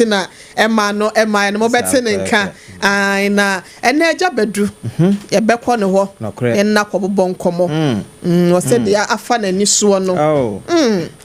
nti na ɛma no ɛma no mobɛte ne nka. Ae, na ɛnɛ agya Badu, yɛbɛkɔ ne hɔ Nokorɛ. ne nna kɔbobɔ nkɔmmɔ. Ɔsɛ deɛ afa n'ani soɔ no. Oh.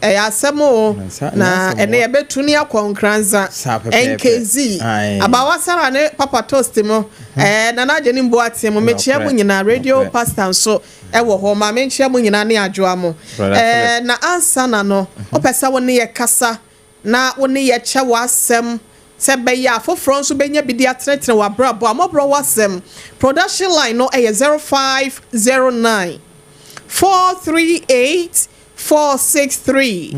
Ɛyɛ asɛm o. Nsa- Na nyɛ asɛm ɛnɛ wa. yɛbɛtu ne akɔ Nkranza. Saa pɛpɛɛpɛ. NKZ. Aye. Abawa Sara ne Papa Toast mu. Nana Agye ne Mbo Ateɛ mu. Mekyia mu Nokorɛ. nyinaa. Radio Nokorɛ. Pastor nso ɛwɔ hɔ. Ma menkyia mu nyinaa ne adwoa mo. Brother Na ansa na no, wopɛ sɛ wo ne yɛ kasa na wo ne yɛ kyɛ w'asɛm sɛ bɛyɛ afoforɔ nso bɛnya bi de atenetene w'abrabɔ a, mmɔborɔ w'asɛm production line no ɛyɛ 0509 438 463,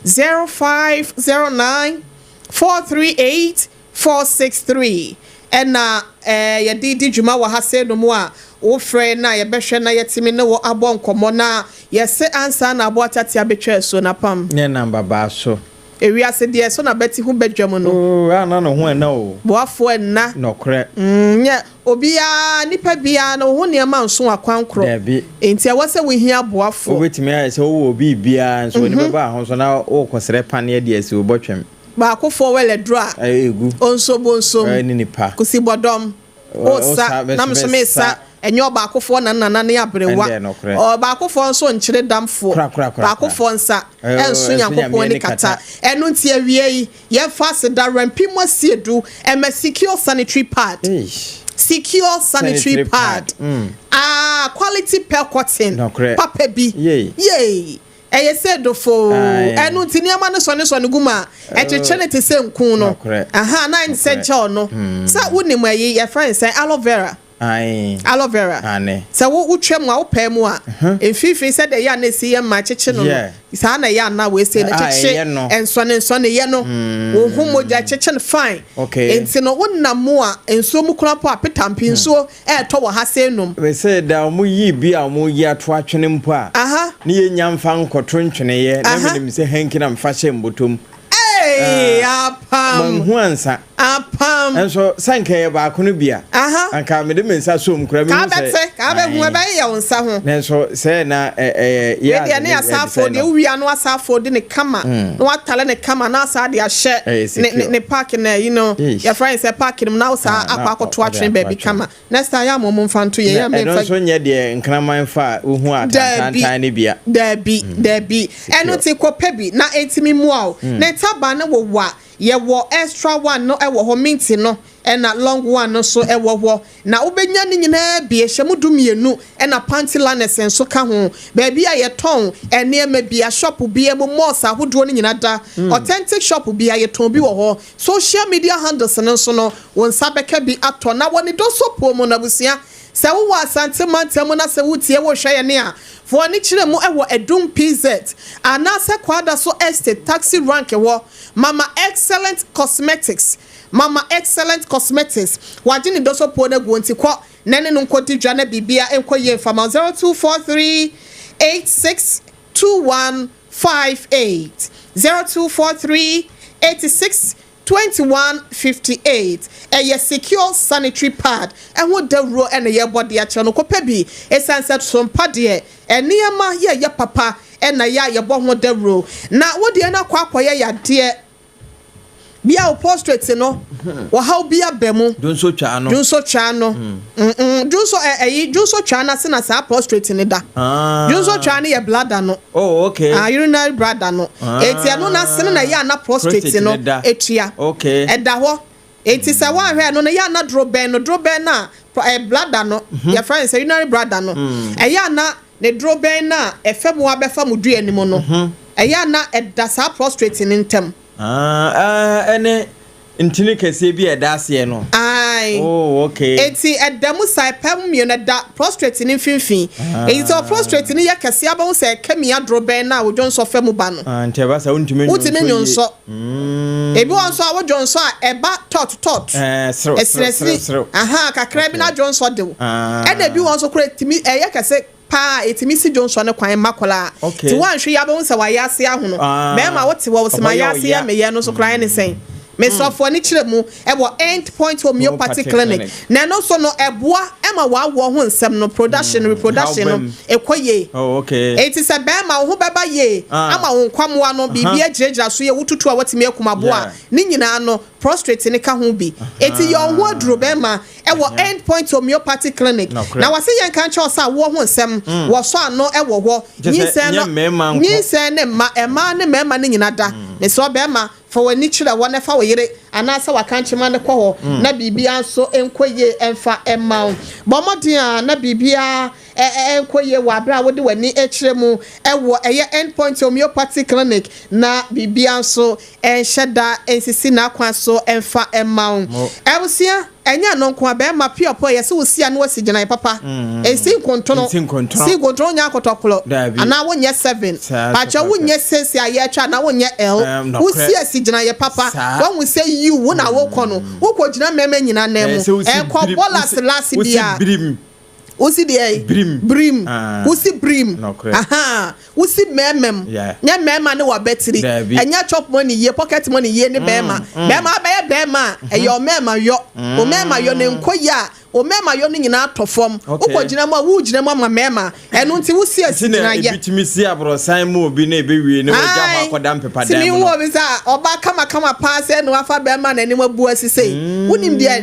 0509 438 463. Ɛna yɛde di dwuma wɔ ha sɛ no mu a wofrɛ na yɛbɛhwɛ na yɛtumi ne wɔ abɔ nkɔmmɔ. Na yɛsɛ ansa na aboa tate abɛtwa asuo na pam. Ne nam babaa so. Ewiase deɛ so na bɛti ho bɛdwa mu no. Oo, ana ne ho ɛna o. Boafoɔ ɛnna. Nɔkorɛ. Nyɛ obiara, nipa biara na wo ho nneɛma nso akwankorɔ. Dabi. Nti ɛwɔ sɛ wohia boafoɔ. Wobɛtumi ayɛ sɛ wowɔ obi biara nso wɔne bɛba ho so na wokɔsrɛ paneɛ de asi wo bɔtwɛm. Baakofoɔ wɛlɛ duro a ɛyɛ egu. Onso bonsom. Ɛyɛ ne nipa. Kusi bɔdɔm. Osa wosa, na me nso mesa. Ɛnyɛ ɔbaakofoɔ na nana ne aberewa. Ɛndeɛ nokorɛ. Ɔbaakofoɔ nso nkyere damfoɔ. Kora, kora, kora, Baakofoɔ nsa ɛnso ɛnso Nyankopɔn Nyame ne ani kata. kata. Ɛno nti awie yi, yɛmfa aseda rɛmpi mu asiedu ɛmɛ Secure Sanitary Pad. Eish. Secure Sanitary Sanitary Pad. pad. Ah, quality pearl cotton. Nokorɛ. Papa bi. Yei. Yei, ɛyɛ sɛ dofo. Aye. Ɛno nti nneɛma no sɔne sɔne gu mu a ɛkyekyere ne te sɛ nku no. Nokorɛ. Aha na sɛ Nokorɛ. gel no sɛ wonim ayi yɛfrɛ no sɛ aloe vera. Aloe vera. Ane. Sɛ wo wotwa mu a, wopɛɛ mu a, mfimfini sɛ deɛ ɛyɛ a na esi yɛ mma kyekye no no saa na ɛyɛ ana wei sei no Ah, kyekye. ɛyɛ no. Nsɔne nsɔne yɛ no wo ho mogya kyekye no fine. Nti no wonam mu a, nsuo mu kora po a petampe nsuo ɛɛtɔ wɔ ha sɛ num. Sɛ da ɔmo yi bi a ɔmo yi ato atwene mpo a ne yɛ nya mfa nkɔto ntweneyɛ na menim sɛ hanky na mfa hyɛ mbɔtɔm. Ee, apam. Manhu ansa. Apam. Nso sɛ nka yɛ baako no bi a anka mede me nsa som kora kaa mehu sɛ bɛte kaa bɛhu. Ɛbɛyɛ yɛ wo nsa ho. Nanso sɛ na ɛyɛ wei deɛ ne asafo deɛ, wowia no asafo de ne kama na watale ne kama na asa de ahyɛ Ɛyɛ ne secure. ne park na yi no. Yɛfrɛ ne sɛ park no mu na wo saa Ah, na akɔ akɔto ɔde atwene ato baabi atwene. kama. Next time yɛ ama ɔmo mfa nto yɛ yɛ Ɛno mfa. nso nyɛ deɛ nkraman fa a wohu a Daabi. tantantan ne bia. Daabi, daabi. Ɛno ti kɔpɛ bi na ɛntumi mmoa o. Ne ntaba no wɔ wa yɛwɔ extra one no ɛwɔ hɔ, mint no ɛna long one no nso ɛwɔ hɔ na wobɛnya ne nyinaa bi ɛhyɛ mu 12, ɛna panty liners nso ka ho. Baabi a yɛtɔn nneɛma bi a, shop bi mu, malls ahodoɔ no nyinaa da, authentic shop bi a yɛtɔn bi wɔ hɔ. Social media handles no nso no, wɔn nsa bɛka bi atɔ na wɔne dɔ so po mu. Na abusua, sɛ wowɔ Asante mantam mu na sɛ wotie wohwɛ yɛ ne a, foɔ ani kyerɛ mu ɛwɔ Ɛdum PZ anaasɛ Kwada so Estate taxi rank wɔ Mama Excellent Cosmetics. Mama Excellent Cosmetics wagye ne dɔsɔ puo no agu nti kɔ na ne no nkɔdi dwa na biribia nkɔ yie. Mfama 0243 86 2158, 0243 86 2158. Ɛyɛ Secure Sanitary Pad ɛho dawuro ɛna yɛbɔ de akyerɛ no. Kɔpɛ bi ɛsiane sɛ sompa deɛ ɛnneɛma yɛyɛ papa ɛna yɛ a yɛbɔ ho dawuro na wodeɛ no akɔ akɔyɛ yadeɛ bia wo prostate no wɔhaw bi aba mu. Donso twa no. Dwonso twaa no, dwonso ɛyi dwonso twaa no ase na saa prostate ne da. Dwonso twaa no yɛ bladder no. Oh, okay. Ah, urinary bladder no. Eti ɛno n'ase no na ɛyɛ ana prostate Prostate no ne da. etua. Ɛda hɔ. Eti sɛ wɔahwɛ no no yɛ ana dorobɛn no, dorobɛn no a bladder no yɛfrɛ no sɛ urinary bladder no, ɛyɛ ana ne dorobɛn no a ɛfɛ mu abɛfa mu dua anim no, ɛyɛ ana ɛda saa prostate ne ntam. Ah, ah, ɛne ntini kɛseɛ bi a ɛda aseɛ no. Ae. Oh, okay. Eti ɛda mu saa ɛpɛ mu mmienu ɛda prostate ne mfimfini. Eti sɛ prostate ne yɛ kɛseɛ abɛho sɛ ɛka mia dorobɛn no a wodwo nsɔ fɛ mu ba no. Ah, nti ɛba sɛ wontumi Wotumi nwonsɔ yie. nwonsɔ. Ebi wɔ nso a wodwo nsɔ a, ɛba tɔt tɔt. Serew, serew, serew, ɛsinesini serew. Aha kakra bi na dwo nsɔ de wo. Ɛna ebi wɔ nso kora etimi ɛyɛ kɛse paa, etimi si dwo nsɔ ne kwan ma koraa. Ti wɔnhwɛ yi abɛho sɛ wayɛ ase ahono. Bɛrima wote wɔ wosɛ ma Ɔhɔ yɛ yɛ ase ɔya. yɛ meyɛ no nso koraa ne sɛn. Mesrɛ ani kyerɛ mu ɛwɔ End Point Homeopathy Clinic. Na ɛno nso no, ɛboa ɛma wɔawoɔ ho nsɛm no, production, reproduction no ɛkɔ yie. Eti sɛ bɛrima wo ho bɛba yie ama wo nkwamoa no biribi agyinagyina so yɛ, wotutu a wɔtumi akum aboa ne nyinaa no, prostate ne ka ho bi. Eti yɛ ɔho aduro, bɛrima, ɛwɔ End Point Homeopathy Clinic. Na wɔsi yɛn kan kyerɛw sɛ awoɔ ho nsɛm wɔsɔ ano ɛwɔ hɔ. Nyinsɛn no, nyinsɛn ne mma, mmaa ne mmarima ne nyinaa da. Mesrɛ, bɛrima, fa w'ani kyerɛ wɔ ne fa wo yere anaasɛ wakankyema ne kɔ hɔ na biribiara nso nkɔ yie ɛmfa ɛma wo. Bɔ mmɔden a na biribiara ɛnkɔ yie wɔ abere a wode w'ani kyerɛ mu ɛwɔ ɛyɛ End Point Homeopathy Clinic na biribiara nso ɛnhyɛ da nsisi n'akwan so ɛmfa ɛma wo. Ɛwusia, ɛnyɛ no nko a, bɛrima piɔpɔ yɛ sɛ wosi a na wasi gyinae papa, esi nkontono si nkontono nyɛ akɔtɔkorɔ anaa wonyɛ seven pakyɛ, wonyɛ six a yɛtwa anaa wonyɛ l. Wosi asi gyinaeɛ papa, wɔn sɛ yiw wo na wokɔ no, wokɔ gyina mmarima nyinaa nan mu ɛkɔ bɔ last bia. Wosi deɛ birim. Birim, wosi birim, wosi mɛɛmɛm, nyɛ mɛɛma ne wabɛtiri, ɛnyɛ chop money yie, pocket money yie ne bɛɛma. Bɛɛma abɛyɛ bɛɛma a, ɛyɛ ɔmɛɛma yɔ, ɔmɛɛma yɔ ne nkɔ yie a, ɔmɛɛma yɔ no nyinaa tɔ fam. Wokɔ gyina mu a, wogyina mu ama mɛɛma ɛno nti wosi asi gyina yɛ. Ebi tumi si aborɔsan mu, obi na ebi wie ne wagya hɔ akɔda mpepa dan mu no. Tumi wo bi sɛ ɔba kamakama paa sɛ na wafa bɛɛma n'anim abu asi sei, wonim deɛ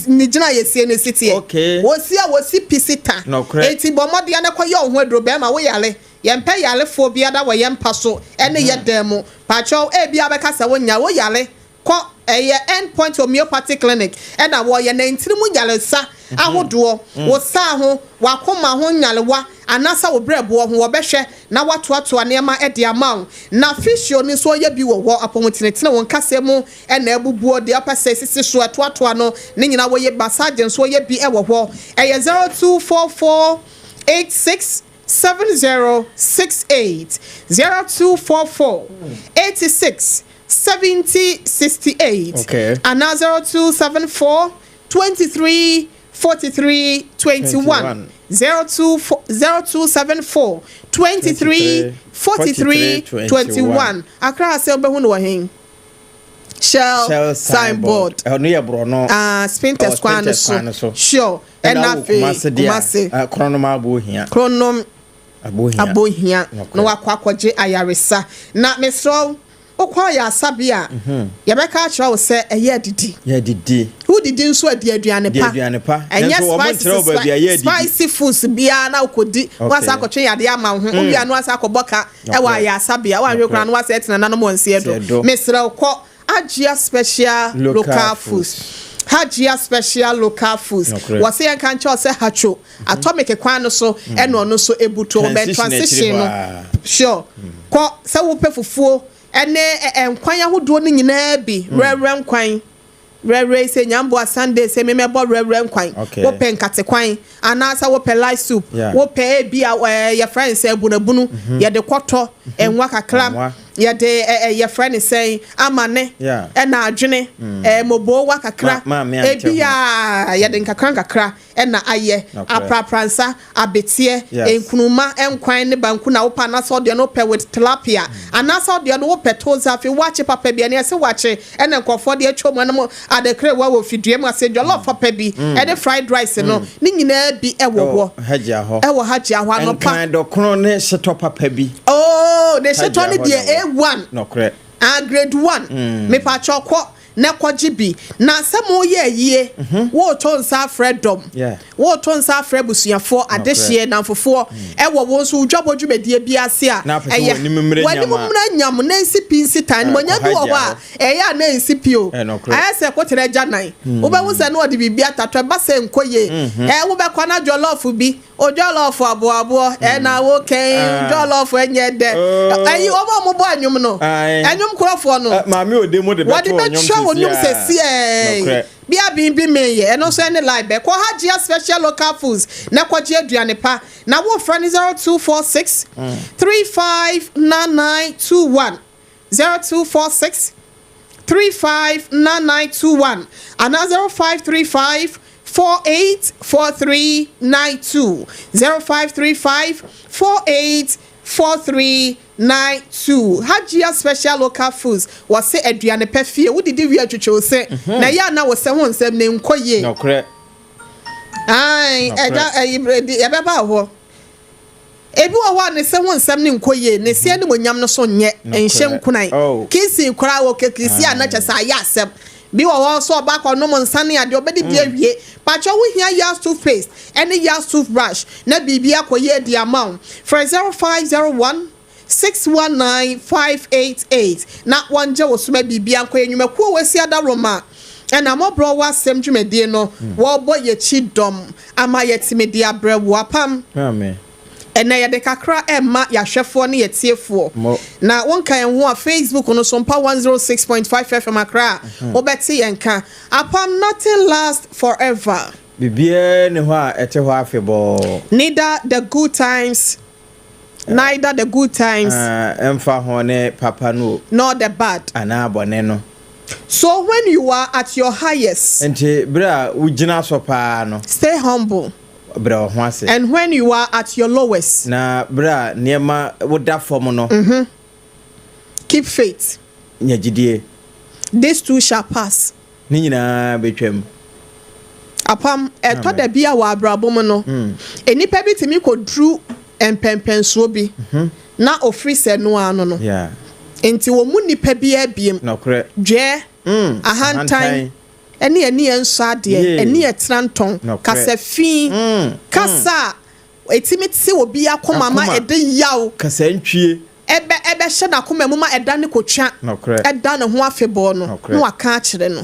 ne gyina yɛ sie ne si teɛ, wosi a wosi pisi ta. Eti bɔ mmɔden ne kɔ yɛ ɔho aduro. Bɛɛma, woyare, yɛmpɛ yarefoɔ biara wɔ yɛn mpa so ɛne yɛ dan mu. Pakyɛw, ebi abɛka sɛ wonya woyare, kɔ ɛyɛ End Point Homeopathy Clinic. Ɛna wɔyɛ nantiri mu yaresa ahodoɔ, wo saa ho, wakoma ho nyarewa anaasɛ wo brɛboɔ ho, wɔbɛhwɛ na watoatoa nneɛma ɛde ama wo. Na physio no nso ɔyɛ bi wɔ hɔ, apɔmutenetene wɔn kasa mu ɛna abubuo deɛ ɔpɛ sɛ sisi so ɛtoatoa no ne nyinaa wɔyɛ. Massage nso ɔyɛ bi ɛwɔ hɔ. Ɛyɛ 0244867068, 0244867068, anaa 0274234321, 0274234321. Akra asɛ wobɛhu no wɔ hen? Shell signboard. Ɛno yɛ borɔno. Ah, Spintex kwan no so, sure. Ɛna afei Kumase. Kronom Abohia. Kronom Abohia na wakɔ akɔgye ayaresa. Na mesrɛ, wokɔ ayaresa a, yɛbɛka akyerɛ wo sɛ ɛyɛ adidi. Yɛdidi. Wodidi nso adi aduane pa. Aduane pa. Ɛnyɛ spicy spicy foods biara na wokɔdi wasa akɔtwe yadeɛ ama wo ho. Wowia no wasa akɔbɔ ka ɛwɔ ayaresabea, woahwɛ koraa no wasa ɛtena nanom wɔ nseɛ do. Mesrɛ wo, kɔ Agia Special Local Foods. Hajia Special Local Foods, wɔsɛ yɛn ka nkyɛw sɛ Hatcho Atomic kwan no so ɛna ɔno nso ebutu ɔbɛn transition no. Sure, kɔ sɛ wopɛ fufuo ɛne nkwan ahodoɔ no nyinaa bi, rɛrɛ nkwan, rɛrɛ sɛ nyamboa Sunday sɛ memɛbɔ rɛrɛ nkwan, wopɛ nkate kwan anaasɛ wopɛ light soup, wopɛ ebi a yɛfrɛ no sɛ abunabunu, yɛde kɔtɔ ɛnwa kakra, yɛde yɛfrɛ no sɛn, amane ɛna adwene mobowa kakra, ebi a yɛde nkakra nkakra ɛna ayɛ aprapransa, abeteɛ, nkunuma nkwan ne banku na wopɛ, anaasɛ ɔdeɛ no wopɛ with tilapia, anaasɛ ɔdeɛ no wopɛ toza. Afei wakye papa bi ɛne ɛsɛ wakye ɛna nkɔfoɔ de atwa mu ɛnum adekere wa wɔ fidua mu ase, jollof papa bi ɛne fried rice no ne nyinaa bi ɛwɔ hɔ. Ɛwɔ Hajj ahɔ anɔpa. Nkran dɔkono ne hyetɔ papa bi. Ooo, ne hyetɔ ne deɛ A1. Ah, grade one. Mipatwɔ, kɔ na kɔgye bi. Na sɛ moyɛ yie, wɔɔtɔ nsa afrɛ dɔm, wɔɔtɔ nsa afrɛ abusuafoɔ, adehyeɛ, namfofoɔ, ɛwɔ wɔn nso dwabɔ dwumadie bi ase a, ɛyɛ w'anim mmra nyam na nsi pi nsi tan. Nimonyam bi wɔ hɔ a ɛyɛ a na nsi pi o, ayɛ sɛ kotere agya nan, wobɛhu sɛ na ɔde biribi atatɔ ɛba sɛ nkɔ yie. Wobɛkɔ na jollof bi o, jollof aboaboɔ ɛna wo kɛn jollof ɛnyɛ dɛ. Ɛyi wɔn a wɔbɔ ɛnwom no, ɛnwom korɔfoɔ no. Maame ode mu de bɛto wɔde bɛtwa wɔn nnwom sɛsi ɛɛ bia bi bi meyɛ. Ɛno nso ɛne live bɛ kɔ Hajia Special Local Foods na kɔgye aduane pa. Na wofrɛ no 0246359921, 0246359921, anaa 0535484392, 053548. 4392. Hajia Special Local Foods, wɔse aduane pɛ fie, wodidi wie atwitwi wo se, na ɛyɛ a na wo se ho nsɛm no nkɔ yie. Nokorɛ. Ae, ɛda ɛyi yɛbɛba hɔ. Ebi wɔ hɔ a ne se ho nsɛm no nkɔ yie, ne se animuonyam no so nyɛ, nhyɛ nkuran. Oh. Kissing koraa wɔ kekirisi a na kyɛ sɛ ayɛ asɛm. Bi wɔ hɔ nso ɔba kɔnom nsa ne adeɛ, ɔbɛdidi awie. Pakyɛ wohia Yas toothpaste ne Yas toothbrush na biribi akɔ yie de ama wo. Frɛ 0501 619 588 na wɔngye wo so ma biribi ankɔ yie. Nnwumakuo wɔ asi adaworoma ɛna mmɔborɔ wɔ asɛm dwumadie no wɔrebɔ yɛkyi dɔm ama yɛatumi de abrɛ wo. Apam. Amen. Ɛnɛ yɛde kakra ɛma yɛahwɛfoɔ ne yɛtiefoɔ. Na wonka yɛn ho a, Facebook no so mpa 106.5 FM Accra a, wobɛte yɛn ka. Apam, nothing lasts forever. Biribiara ni hɔ a ɛte hɔ afebɔɔ. Neither the good times. Ɛmfa ho ne papa no o. Nor the bad. Anaa bɔne no. So when you are at your highest. Nti bere a wogyina so paa no. Stay humble. Brɛ wo ho ase. And when you are at your lowest. Na bere a nneɛma woda fam no. Keep faith. Nya gyidie. This too shall pass. Ne nyinaa bɛtwam. Apam, ɛtɔ da bi a wɔ abrabɔ mu no, nnipa bi tumi kɔduru mpɛmpɛnsoɔ bi na ofiri sɛ no ano no. Nti wɔn mu nipa biara biem. Dwɛ, ahantan, ɛne ani yɛn nsɔ adeɛ, ani yɛ tena ntɔn, kasa fi, kasa a etimi te obi akoma ma ɛde yaw. Kasa ntwie. Ɛbɛ ɛbɛhyɛ n'akoma mu ma ɛda ne kotwa. Ɛda ne ho afebɔɔ no na waka akyerɛ no.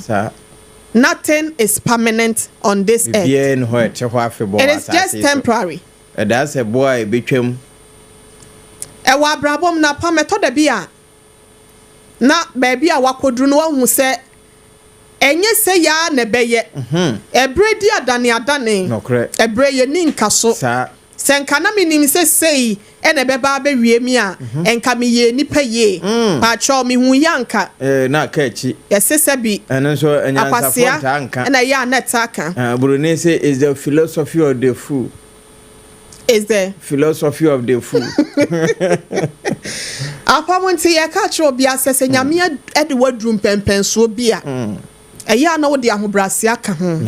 Nothing is permanent on this earth. Biribiara ni hɔ ɛte hɔ afebɔɔ. It is just temporary. Ɛda sɛ boa a ebetwam. Ɛwɔ abrabɔ mu na pam, ɛtɔ da bi a na baabi a wakɔduru no, wahu sɛ ɛnyɛ sɛ yaa na ɛbɛyɛ. Ɛberɛ di adane adane. Ɛberɛ yɛ ni nka so. Sɛ nka na menim sɛ sei ɛna ɛbɛba abɛwie mi a, nka meyɛ nipa yie. Paakyɛw, mehu yɛ anka. Na aka akyi. Yɛse sɛ bi. Ɛno nso anyansafoɔ ntaa nka. Ɛna ɛyɛ a na ɛta ka. Buroni sɛ is the philosophy of the fool. Is the philosophy of the fool. Apam, nti yɛka kyerɛ obi asɛ sɛ Nyame de waduru mpɛmpɛnsoɔ bi a, ɛyɛ a na wode ahobrɛase aka ho.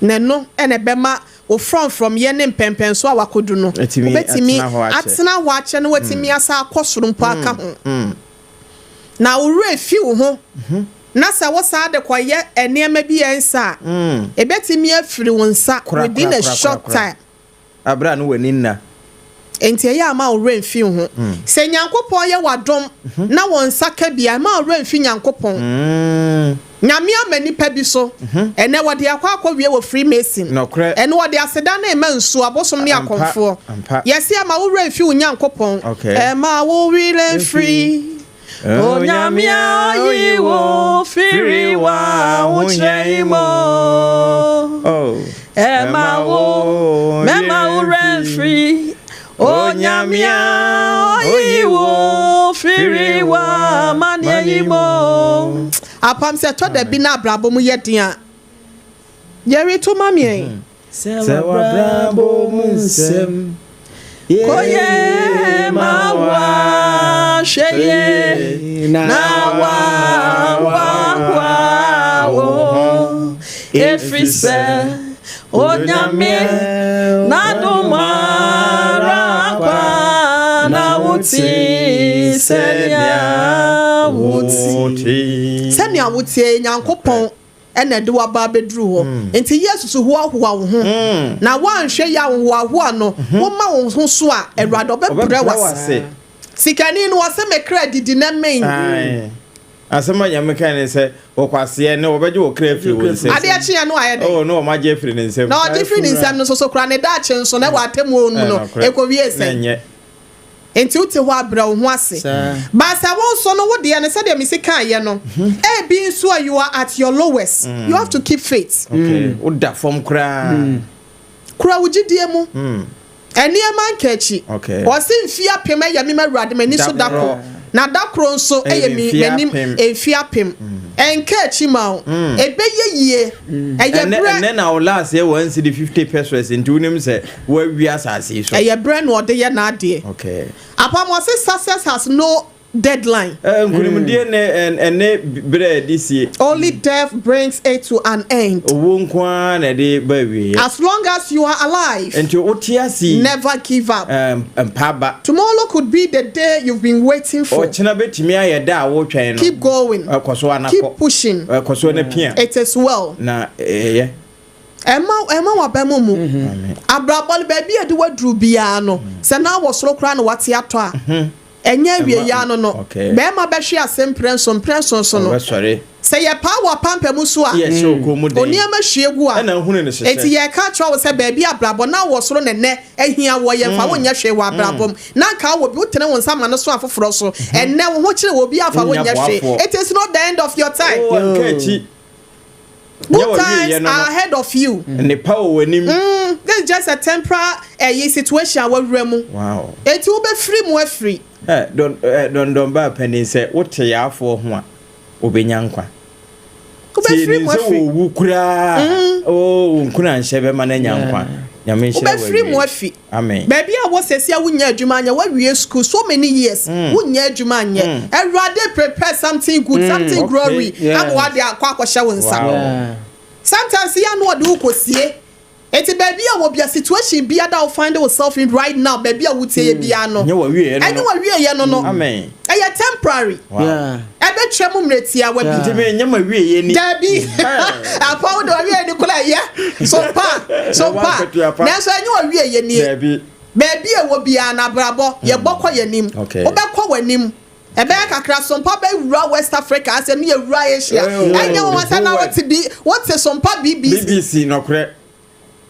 Na ɛno ɛna ɛbɛma wo frɔmfrɔm yɛ ne mpɛmpɛnsoɔ a wakɔdu no, wobɛtumi atena hɔ akyɛ na watumi asa akɔ soro mpo aka ho. Na wo werɛ fi wo ho na sɛ wo saa de kɔyɛ nneɛma bi yɛ nsa a, ɛbɛtumi afiri wo nsa within a short time. Abere a no w'ani nna. Nti ɛyɛ ama wo werɛ mfi wo ho. Sɛ Nyankopɔn yɛ w'adom na wɔn nsa ka bi a, ɛma wo werɛ mfi Nyankopɔn. Nyame ama nipa bi so, ɛnɛ wɔde akɔ akɔwie wɔ Freemason. Ɛno wɔde aseda no ɛma nsuo, abosom ne akɔmfoɔ. Yɛse ɛma wo werɛ mfi wo Nyankopɔn. Ɛma wo werɛ mfiri Onyame ayi wo firi w'ahokyerɛ yi mu. Ɛma wo mɛma wo werɛ mfiri Onyame ayi wo firi w'amanneɛ yi mu. Apam, sɛ ɛtɔ da bi na abrabɔ mu yɛ den a, yɛreto ma miɛn. Sɛ wabrabɔ mu nsɛm koye ma wa hwɛ ye na wa wa wa wo, ɛfiri sɛ Onyame n'adom ara kwa na wote sɛnea wote. Sɛnea wotie, Nyankopɔn ɛna ɛde waba abɛduru hɔ. Nti yɛ susu hoahoa wo ho na woanhwɛ yɛ ahohoahoa no, woma wo ho so a, Awurade ɔbɛbrɛ wase. Sikani no wɔsɛ me kra didi na men. Asɛm a Nyame ka ne sɛ wɔkwaseɛ ne wɔbɛgye wɔ kra afiri wo nsam. Adeɛ kyeɛ no ayɛ dɛn? Oh, ne wɔmagye afiri ne nsam. Na ɔgye firi ne nsam no nso so kora ne daakye nso na ɛwɔ atemmuo no mu no, ɛkɔwie sɛn? Nti wote hɔ abrɛ wo ho ase. Baasa wo nso no, wo deɛ no, sɛdeɛ mesi kaeɛ no, ebi nso a you are at your lowest, you have to keep faith. Woda fam koraa. Kura wo gyidie mu. Nneɛma nka akyi. Ɔse mfie 1000 ɛyɛ me ma Awurade m'ani so da koro, na da koro nso ɛyɛ me m'anim mfie 1000. Ɛnka akyi ma wo. Ɛbɛyɛ yie. Ɛyɛ Ɛnɛ berɛ. Ɛnɛ na wo last yɛ 1 cedi 50 pesewas, nti wonim sɛ woawi asase yi so. Ɛyɛ berɛ na ɔde yɛ n'adeɛ. Apam, ɔse success has no deadline. Nkonimdie ne ɛne berɛ a ɛde sie. Only death brings it to an end. Owuo nko ara na ɛde ba awieɛ. As long as you are alive, Nti wote ase yi, never give up. Mpa ba. Tomorrow could be the day you've been waiting for. Ɔkyena bɛtumi ayɛ da a wotwɛn no. Keep going. Ɛkɔ so anakɔ. Keep pushing. Ɛkɔ so na pia. It is well. Na ɛyɛ. Ɛma waba mu. Amen. Abrabɔ no, baabi a yɛde waduru biara no, sɛ na wɔ soro koraa na wate atɔ a, ɛnyɛ awie ya no. Bɛrima bɛhwe ase mprɛnso mprɛnso so no, Ɔbɛsɔre. sɛ yɛpaa wɔ apampam so a, Yɛ hyɛ okɔ mu den. Onneɛma hwie gu a, Ɛna nhunu ne hyehyɛ. Eti yɛka kyerɛ wo sɛ baabi abrabɔ na wɔ soro nɛnɛ ahia wɔ, yɛmfa wo nyɛ hwee wɔ abrabɔ mu, na nka wɔ bi wotene wo nsa ma no so afoforɔ so, ɛnɛ wo ho kyerɛ wɔ bi afa wo Wonya nyɛ hwee. boafoɔ. It is not the end of your time. Oh, nka akyi. Good Nyɛ wɔ times wieɛ no. are ahead of you. Nnepa wɔ w'anim. This is just a temporary situation a wawura mu. Eti wobɛfiri mu afiri. Ɛ dɔn ɛ dɔndɔn baa panin sɛ wote yaafoɔ ho a, wobɛnya nkwa. Wobɛfiri Tie mu sɛ afiri. wɔwu koraa oo, wo nkuna nhyɛ bɛma no anya nkwa. Nyame nhyira wo Wobɛfiri mu awie. afi. Amen. Baabi a wɔ sɛsi a wonya adwuma anyɛ, woawie school so many years, wonya adwuma anyɛ, Awurade prepare something good, something glory ama wade akɔ akɔhyɛ wo nsa. Sometimes yɛ ano ɔde wo kɔsie. Eti baabi a wɔ bia, situation bia da wo find yourself in right now, baabi a wotie yɛ bia no, Nyɛ wɔ wieɛ no ɛne no. wɔ wieɛ no, Amen. ɛyɛ temporary. Ɛbɛtwa mu mmerɛ tiawa bi. Nti me nyɛ ma wieɛ ni. Dabi, apa wo de wawie ni kola ɛyɛ so pa so pa, Wankɔtua pa. nanso ɛnyɛ wawie yɛ nie. Dabi. Baabi a ɛwɔ biara na abrabɔ yɛbɔ kɔ yɛn anim. Wobɛkɔ w'anim, ɛbɛyɛ kakra, Sompa bɛwura West Africa asɛ ne yɛwura Asia. Ɛnyɛ wɔn sɛ na wote bi, wote Sompa BBC. BBC, nɔkorɛ.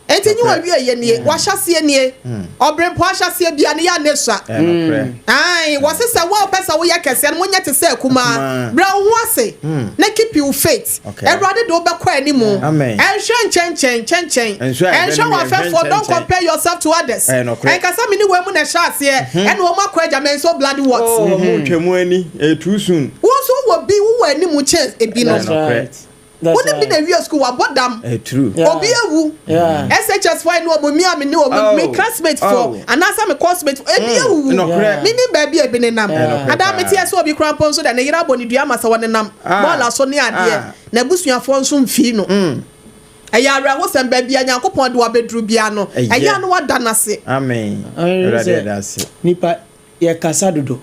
Enti nye wawie yɛ nie, wahyɛseɛ nie, ɔbrɛmpo ahyɛseɛ bia ne yɛ ane sua. Ɛ nɔkorɛ. Ae, wɔse sɛ wo a wopɛ sɛ woyɛ kɛseɛ no, monyɛ te sɛ akumaa. Akumaa. Brɛ wo ho ase na keep your faith. Awurade de wobɛkɔ animu. Amen. Ɛnhwɛ nkyɛnkyɛn nkyɛnkyɛn. Nso a ɛnhwɛ ɛbɛnom yɛ w'afɛfoɔ. nhwɛ Don't nkyɛnkyɛn. compare yourself to others. Ɛyɛ nokorɛ. Ɛnkasa me ne wɔn mu na ɛhyɛ aseɛ ɛna wɔn akɔ agya me nso, bloody what? Oh, ɔmo twɛ mu ani. Ɛyɛ too soon. Wɔn nso wɔ bi, wowɔ anim kyɛn ebi no. That's right. That's Wone bi right. na wie school, wabɔ dam. Ɛyɛ true. Obi ewu. SHS foɔ ne ɔmo mi a mi ne ɔmo mi classmate foɔ anaasɛ mi coursemate foɔ ebi ewuwu. Nɔkorɛ. Mi ni baabi ebi nenam. Nɔkorɛ ada mi paa. ti ɛsɛ obi kura mpo nso de ne yere abɔ ne dua ama sɛ wɔnenam bɔɔla so ne adeɛ, na abusuafoɔ nso mfii no. Ɛyɛ awerɛhosɛm. Baabi a Nyankopɔn de wabɛduru bia no, Ɛyɛ. ɛyɛ a no wada n'ase. Amen. Ɔyɛ Awurade, sɛ ɛda ase. Nipa yɛkasa dodo.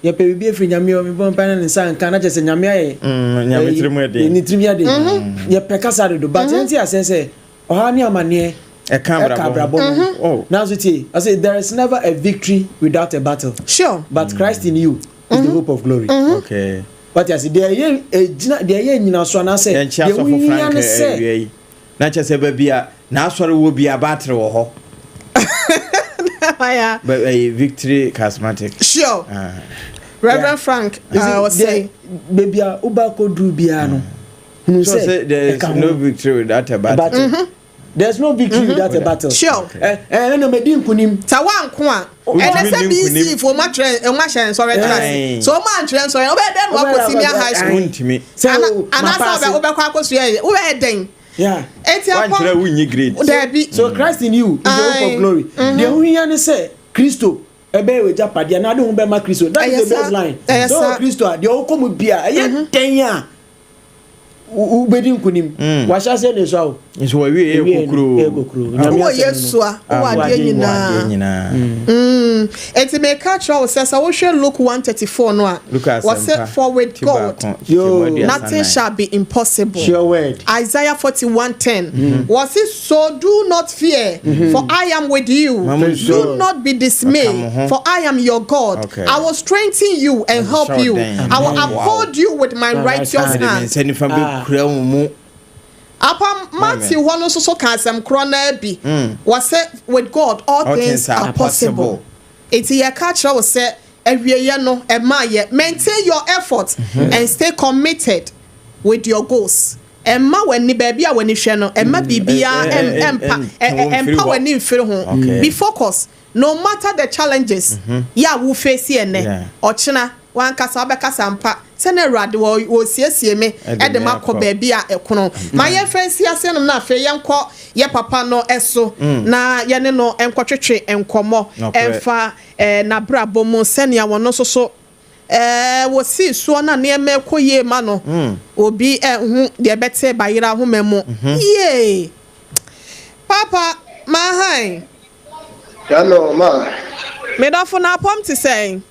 Yɛpɛ biribi afiri Nyame hɔ, mebɔ mpa na ne nsa nka na kyerɛ sɛ Nyame ayɛ Nyame tirim ɛden. Ne tirim yɛ den. Yɛpɛ kasa dodo, but yɛnte asɛn sɛ ɔhaw ne amanneɛ Ɛka ɛka abrabɔ abrabɔ ho. no. Nanso tie, ɔsɛ there is never a victory without a battle, but Christ in you is the hope of glory. Wate ase, deɛ ɛyɛ egyina, deɛ ɛyɛ nyinaso anaasɛ Yɛnkyɛ deɛ asɔfo wohia Frank ne sɛ awia yi. Na kyerɛ sɛ baabi a n'asɔre wɔ bi a, baatere wɔ hɔ. Ɛyɛ Victory Charismatic. Sure. Ah. Reverend Frank, You see, ɔsɛ deɛ baabi a woba kɔduru biara no, hunu So sɛ say there is ɛka ho. no victory without a battle. Battle. There's no victory without a battle. Ɛ ɛ ɛna mɛ di nkunim. Sɛ wanko a, Wotumi ɛnɛ sɛ nni BC nkonim. fo ɔmo atwerɛ, ɔmo ahyɛ nsɔrɛ kyerɛ ase so, ɔmo antwerɛ nsɔrɛ, ɔbɛyɛ dɛn na wakɔ senior high school? Wontumi. Sɛ o ma Anaasɛ paase. wobɛkɔ akɔsua yɛ, wobɛyɛ dɛn? Eti Wankyerɛ akɔ wonyi grade. Daabi. So Christ in you is the hope of glory. Deɛ ho hia ne sɛ Kristo ɛbɛyɛ wɔ agyapadeɛ na ade ho bɛma Kristo. That Ɛyɛ is the saa. baseline. Ɛyɛ So saa. Kristo a deɛ ɔkɔ mu bia ɛyɛ dɛn a wobɛdi nkunim. Wahyɛ aseɛ ne so awo. Nso wawie yɛ Ewie no, kokuroo. ɛyɛ kokuroo. Nyame Wowɔ asɛm no. Yesu a, wowɔ Ah, adeɛ wowɔ adeɛ nyinaa. nyinaa. Eti meka kyerɛ wo sɛ wohwɛ Luke 1:34 no a, Luke wɔsɛ asɛmpa. for with Ti God baako, Yo. kyekyɛmu 34. nothing shall be impossible. Sure word. Isaiah 41:10. Was it so? Do not fear, for I am with you. Mama Do nso. not be dismayed, Ɔka mo ho. for I am your God. I will strengthen you and help Ɛnhyɛ you. wo den. I will uphold you with my My righteous right Mede me hand. nsa nifa bɛkura wo mu. Apam Matthew hɔ no nso so ka asɛm korɔ naa bi. Wɔsɛ with God all things are possible. Eti yɛka kyerɛ wo sɛ awieɛ no ɛma yɛ maintain your effort and stay committed with your goals. Ɛmma w'ani, baabi a w'ani hwɛ no, ɛmma biribiara ɛmpa ɛmpa w'ani mfiri ho. Be focused no matter the challenges yɛ a wo face ɛnɛ, ɔkyena. W'ankasa wobɛkasa ampa sɛ na Awurade wɔ ɔresiesie me de makɔ baabi a ɛkono. Ma yɛmfa nsi ase nom na afei yɛnkɔ yɛ papa no so na yɛne no nkɔtwetwe nkɔmmɔ mfa n'abrabɔ mu sɛnea ɔno nso so wɔsii soɔ na nneɛma rekɔ yie ma no. Obi nhu deɛ ɛbɛte bayerɛ ahoma mu. Yie! Papa, mahan. Hello, ma. Me dɔfo, n'apɔm te sɛn?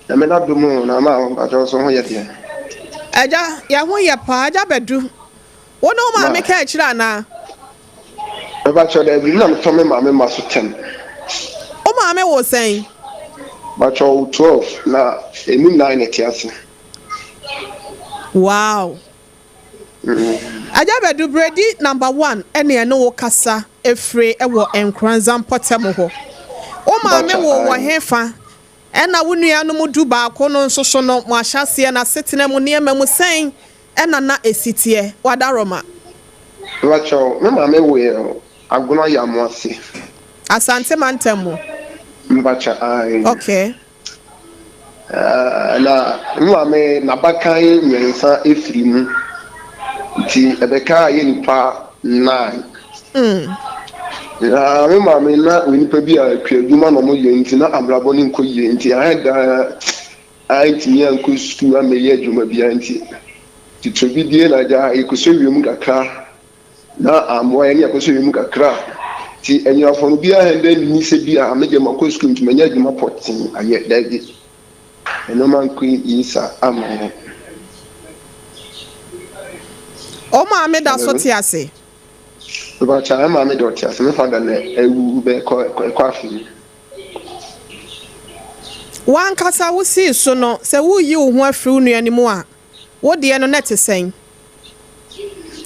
Nyame n'adom o, na ama wo mpakyɛw so ho yɛ deɛ? Agya, yɛn ho yɛ paa. Agya Badu, wo ne wo maame kaa akyire anaa? Mepakyɛw daabi, me na metɔ me maame mma so ten. Wo maame woo sɛn? Mepakyɛw ɔwoo 12, na emu nnan na ɛte ase. Wow! Agya Badu, Bredi number one ɛne ɛne wo kasa ɛfire wɔ Nkoranza mpɔtam hɔ. Wo maame woo wɔ hefa? Ɛna wo nuanom dubaako no nso so no, mo ahyɛaseɛ no asetena mu nneɛma mu sɛn na na ɛsi teɛ? Wadaroma. Mepakyɛw, me maame woeɛ Agona Yamoase. Asante mantam mu. Mepakyɛw, ae. Okay. Na me maame n'abakan mmiɛnsa firi mu, nti ɛbɛkaa yɛ nnipa nine. Na me maame na ɔyɛ nipa bi a kuadwuma na wɔyɛ nti na abrabɔ no nkɔ yie nti ayɛ daa antumi ankɔ sukuu ammɛyɛ adwuma biara nti titire bi die na agya yɛkɔsɔ wiem kakra na ammoa yɛn ne yɛkɔsɔ wiem kakra nti anyinafo no biara hɛn dɛ nni sɛ bi a me deɛ makɔ sukuu nti manya adwuma pɔtee ayɛ daabi nneɛma nkɔ yie saa amma yɛn. Wo maame da so te ase? Mepakyɛw, me maame de ɔte ase, me father na awu bɛyɛ kɔ ɛkɔ afe ni. W'ankasa wosii so no, sɛ woreyi wo ho afiri wo nua no mu a, wo deɛ no na ɛte sɛn?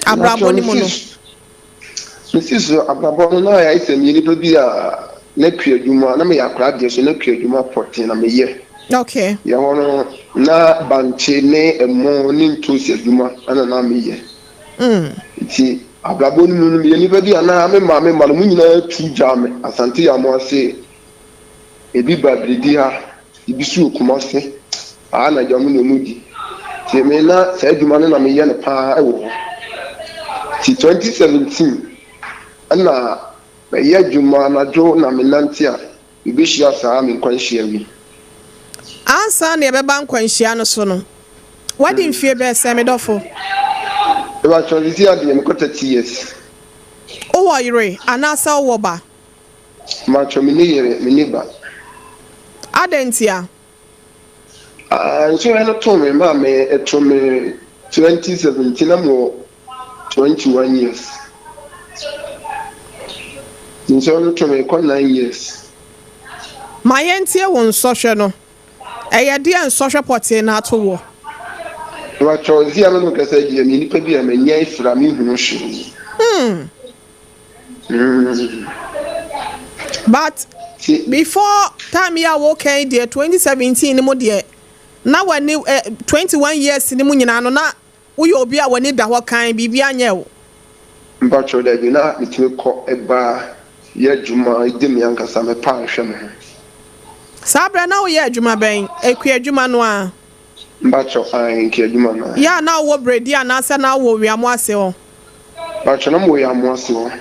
Abrabɔ no mu no. Mesii so abrabɔ no na ayɛ sɛ meyɛ nipa bi a na kua adwuma, na meyɛ akwadaa deɛ so na kua adwuma pɔtee na meyɛ. Okay. Yɛ hɔ no na bankye ne ɛmo ne ntoosi adwuma ɛna na meyɛ. Nti abrabɔ no mu no, meyɛ nipa bi a na me maame mma no, wɔn nyinaa tu gyaa me Asante Yamoase. Ebi ba Biridi ha, ebi nso wɔ Kumasi. Saa na agya wɔn na wɔdi. Nti me na saa adwuma no na meyɛ no paa wɔ hɔ. Nti 2017 ɛna mɛyɛ adwuma anadwo na menante a mebehyia saa me nkwanhyia yi. Ansa na yɛbɛba nkwanhyia no so no, woadi mfie bɛyɛ sɛn, me dɔfo? Mepakyɛw, seesei ara deɛ mekɔ 30 years. Wowɔ yere anaasɛ wowɔ ba? Mepakyɛw, menni yere, menni ba. Adɛn ntia? Ah, nsɔhwɛ no too me maa me, ɛtoo me 2017 na mewɔ 21 years. Nsɔhwɛ no too me kɔ 9 years. Ma yɛntie wo nsɔhwɛ no. Ɛyɛ deɛn nsɔhwɛ pɔtee na ato woɔ? Mepakyɛw, nsi a me ne wo kasa yi deɛ, meyɛ nipa bi a m'ani afira, menhunu hwee. Hmm. But before time yi a woka yi deɛ 2017 no mu deɛ na w'ani eh, 21 years no mu nyinaa no na woyɛ obi a w'ani da hɔ kann biribi anyɛ wo. Mpakyɛw dabi na metumi kɔ ba yɛ adwuma di me ankasa me paa hwɛ me ho. Saa berɛ na woyɛ adwuma bɛn? Akua adwuma no ara? Mpakyɛw ae nka adwuma no ara. Yɛ a na wowɔ Bredi anaasɛ na wowɔ Wiamoase hɔ? Mpakyɛw na mowɔ Wiamoase hɔ.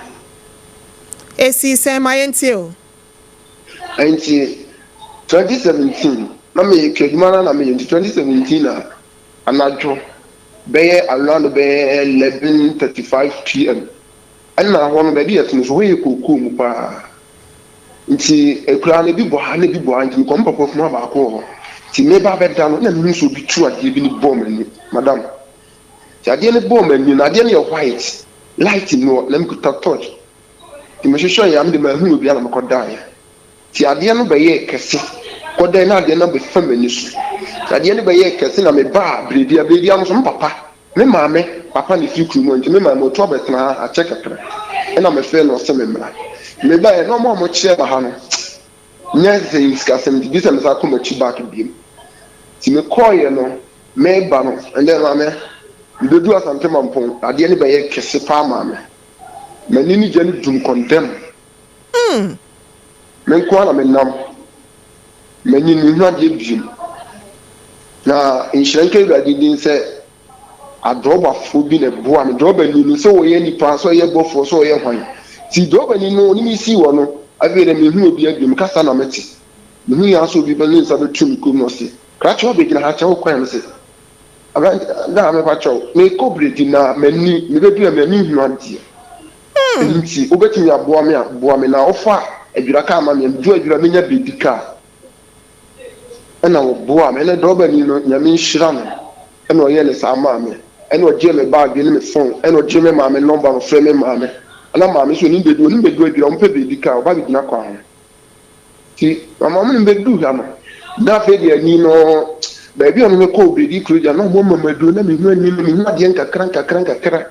Esii sɛn? Ma yɛntie o. Nti 2017 na meyɛ kua adwuma no ara na meyɛ nti 2017 na anadwo bɛyɛ around bɛyɛ 11:35 pm ɛna hɔ no baabi yɛte no so hɔ yɛ kookoo mu paa. Nti akuraa no ebi bɔ ha na ebi bɔ ha nti mekɔ me papa kumaa baako wɔ hɔ. Nti meba abɛda no na mehu sɛ obi tu adeɛ bi no bɔɔ m'ani madam. Nti adeɛ no bɔɔ m'ani no adeɛ no yɛ white light nni hɔ na mekuta torch. Nti mehwehwɛeɛ a mede manhu obiara na mekɔdaeɛ. Nti adeɛ no bɛyɛɛ kɛse kɔdaeɛ na adeɛ no abɛfa m'ani so. Nti adeɛ no bɛyɛɛ kɛse na mebaa Biredia. Biredia no nso me papa Me maame papa na ɛfiri kurom hɔ nti me maame ɔtu abɛtena ha akyɛ kakra ɛna me frɛ no ɔse me mmra. Me baeɛ na ɔmo a ɔmo kyerɛ me ha no nyɛ sɛ yɛ sikasɛm nti gye sɛ me san kɔ m'akyi back biom. Nti me kɔeɛ no me ba no ɛndɛ maame me bɛduru Asante Mampong adeɛ no bɛyɛ kɛse paa maa me. M'ani ne gya no dum kɔndɛm. Me nko ara na me nam. M'ani menhu adeɛ biom. Na nhyira nka Awurade din sɛ adrɔbafoɔ bi na ɛboa me. Drɔbani no, sɛ ɔyɛ nipa, sɛ ɔyɛ bɔfoɔ, sɛ ɔyɛ hwan. Nti drɔbani no, ɔne me sii hɔ no, afei deɛ menhu obiara bio, kasa na mete. Mehu yɛ ara sɛ obi ne nsa bɛto me kɔn mu na ɔse, Krakye woabɛgyina ha kyɛ, wokɔ ɛ? Mese, Aberante, daa mepa kyɛw, merekɔ Bredi na m'ani, mebɛduru a m'ani nhunu adeɛ. Nti wobɛtumi aboa me a, boa me na wofa Adwira kaa ma me a, meduru Adwira a mɛnya Bredi kaa. Ɛna ɔboaa me, ɛna drɔbani no Nyame nhyira no, ɛna ɔyɛɛ no saa maa me, ɛna ɔgyee me bag ne me phone, ɛna ɔgyee me maame number na ɔfrɛɛ me maame, ɛna maame nso onim baabi, onim baabi adwira, ɔmpɛ baabi ka, ɔba bɛgyina kwan ho. Nti mama ɔmo ne me bɛduu ha no, na afei deɛ ani no, baabi a ɔne me kɔɔ baabi kuro gya, na ɔmo ama me aduro, na mehu ani no, mehu adeɛ nkakra nkakra nkakra.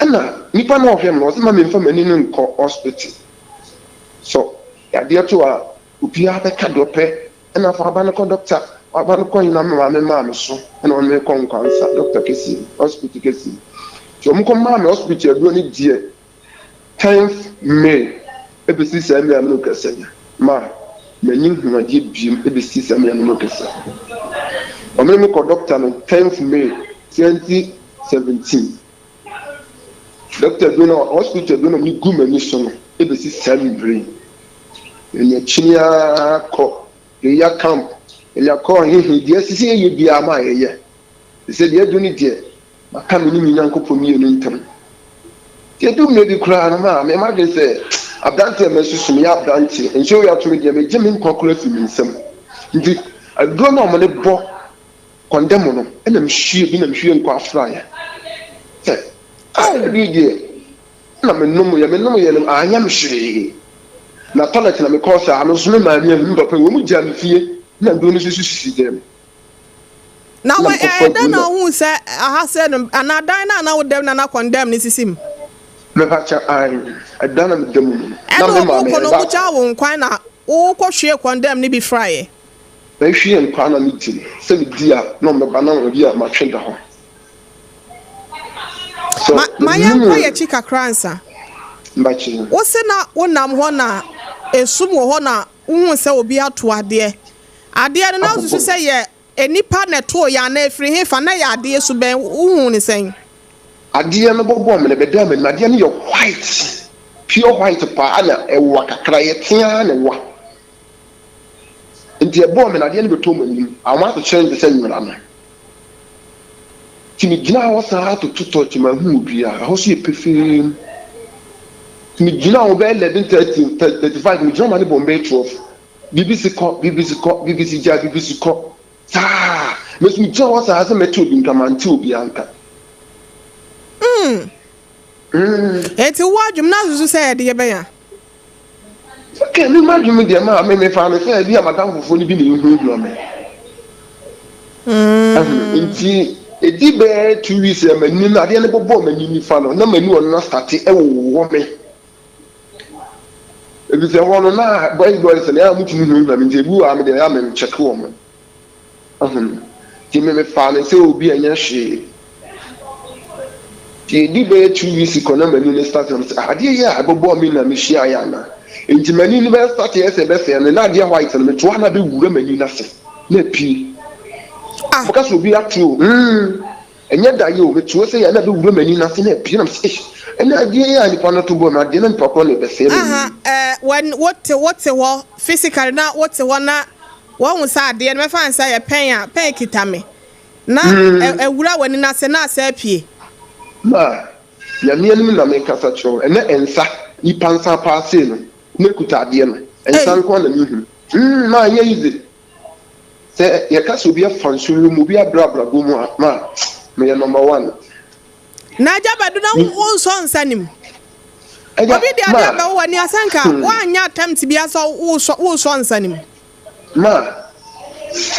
Ɛna nipa no a ɔhwɛ me no, ɔse ma memfa m'ani no nkɔ hospital, sɛ yadeɛ to a, Obiara bɛka deɛ ɔpɛ ɛna fa aba no kɔ doctor aba no kɔ hena me maame maa me so ɛna ɔne me kɔ nkwansa doctor kɛseɛ mu hospital kɛseɛ mu nti wɔn kɔ maa me hospital aduro ne deɛ tenth May ɛbɛsi saa mmerɛ a me ne wo kasa yi ma m'ani hu adeɛ biem ɛbɛsi saa mmerɛ a me ne wo kasa wɔn ne me kɔ doctor no tenth May 2017 Doctor aduro no hospital aduro no wɔde gu m'ani so no ɛbɛsi saa mmerɛ yi. Yɛn akyini ara kɔ prayer camp, yɛakɔ hehe, deɛ ɛsɛ sɛ yɛyɛ biara ma yɛyɛ. Sɛ deɛ adu no deɛ, maka me ne me Nyankopɔn mmienu ntam. Deɛ ɛdu mmerɛ bi koraa no, maa me madwene sɛ aberanteɛ a masusu meyɛ aberanteɛ, nsuo wei ato me deɛ, megye me nkwa koraa firi me nsam. Nti aduro no a wɔde bɔ kɔndɛm no, ɛna mehwie bi na mehwie nkwa afraeɛ. Sɛ, ah, ɛdu deɛ, Na me nom yɛ, me nom yɛ no anyɛ me hwee. Na toilet na me kɔɔ saa no nso me maame ahu me papa wɔn gyaa me fie na aduro no nso sisi dɛm. Na wɔ ɛyɛ dɛn na ohuu sɛ aha sɛ no anaa dan no a na wodam na na kɔndɛm no sisi mu? Mepa kyɛ ae, ɛdan na meda mu no na Ɛna me ɔmo maame kɔ no ɛba. ɔmo gyaa wo nkwan na wokɔ hwiee kɔndɛm no bi fraeɛ? Mehwie nkwan na medi no, sɛ medi a na ɔmo bɛba na ebi a matwe da hɔ. So Ma ma menim yɛnkɔ yɛn akyi kakra ansa. Mbakye. Wo se na wonam hɔ na esum wɔ hɔ na wohuu sɛ obi ato adeɛ. Adeɛ no na wosusu Abobɔ. sɛ yɛ nnipa na ɛtoo yɛ anaa ɛfiri hefa? Na ɛyɛ adeɛ su bɛn? Wohuu no sɛn? Adeɛ no bɔbɔɔ me no ɛbɛdaa m'anim. Adeɛ no yɛ white, pure white paa na ɛwa kakra, ɛyɛ teaa na ɛwa. Nti ɛbɔɔ me no adeɛ no bɛtɔɔ m'anim. Anwa akyekyere no te sɛ nwera no. Nti megyinaa hɔ saa toto tɔɔkye manhu obiara. Ɛhɔ nso yɛ pefee mu. Nti megyinaa hɔ bɛyɛ 11:30, 35, megyina hɔ ma ne bɔ bɛyɛ 12. Biribi si kɔ, biribi si kɔ, biribi si gya, biribi si kɔ. Saa. Me nso megyina hɔ saa sɛ mɛte obi nka, mante obiara nka. Mm. Enti wo adwene na susu sɛ ɛde yɛbɛn a? Okay, me m'adwene mu deɛ maa me mefaa no sɛ ebi a m'adamfofoɔ no bi na ehunahuna me. Ɛho nti edi bɛyɛ 2 weeks a m'ani no adeɛ no bɔbɔɔ m'ani nifa no na m'ani wɔ no na starte ɛwowɔ me. Efisɛ hɔ no na boys boys no yɛ a wɔtumi hunahuna me nti ebi wɔ ha me deɛ ɛyɛ a menkyɛke wɔn. Ahunu. Nti me mefaa no sɛ obi a ɛnyɛ hwee. Nti ɛdi bɛyɛ 2 weeks kɔ na m'ani no start na mesɛ ah adeɛ yi a ɛbɛbɔɔ me na mehyiaeɛ anaa? Nti m'ani no bɛyɛ start yɛ sɛ ɛbɛsɛe no na adeɛ white no metoa na bɛwura m'ani no ase na apue. Ah. Wɔka sɛ obi ato o, mm, ɛnyɛ daeɛ o, metoa sɛ yɛ na bɛwura m'ani no ase na apue na mesɛ eish, ɛnɛ adeɛ yi a nipa no to bɔɔ me adeɛ na nipa korɔ na ɛbɛsɛe m'ani Aha, yi. eh, when wote wote hɔ physically na wote hɔ na Woahu sɛ adeɛ no, mɛfa no sɛ ɛyɛ pɛn a, pɛn kita me, na awura w'ani no ase na asa apue. Ma, Nyame anim na mekasa kyerɛ wo, ɛnɛ nsa, nipa nsa paa sei no, na ɛkuta adeɛ no, nsa nko ara na mehu. Mm, ma ɛnyɛ easy. Sɛ yɛka sɛ obi afa nsuo mu, obi abrɛ abrabɔ mu a, ma, meyɛ number one. Na agya Badu na wonsɔ nsa nim. Agya, Obi de ma. adeɛ abɛwo w'ani asɛ nka woanyɛ attempt biara sɛ wosɔ wosɔ nsa nim. Ma,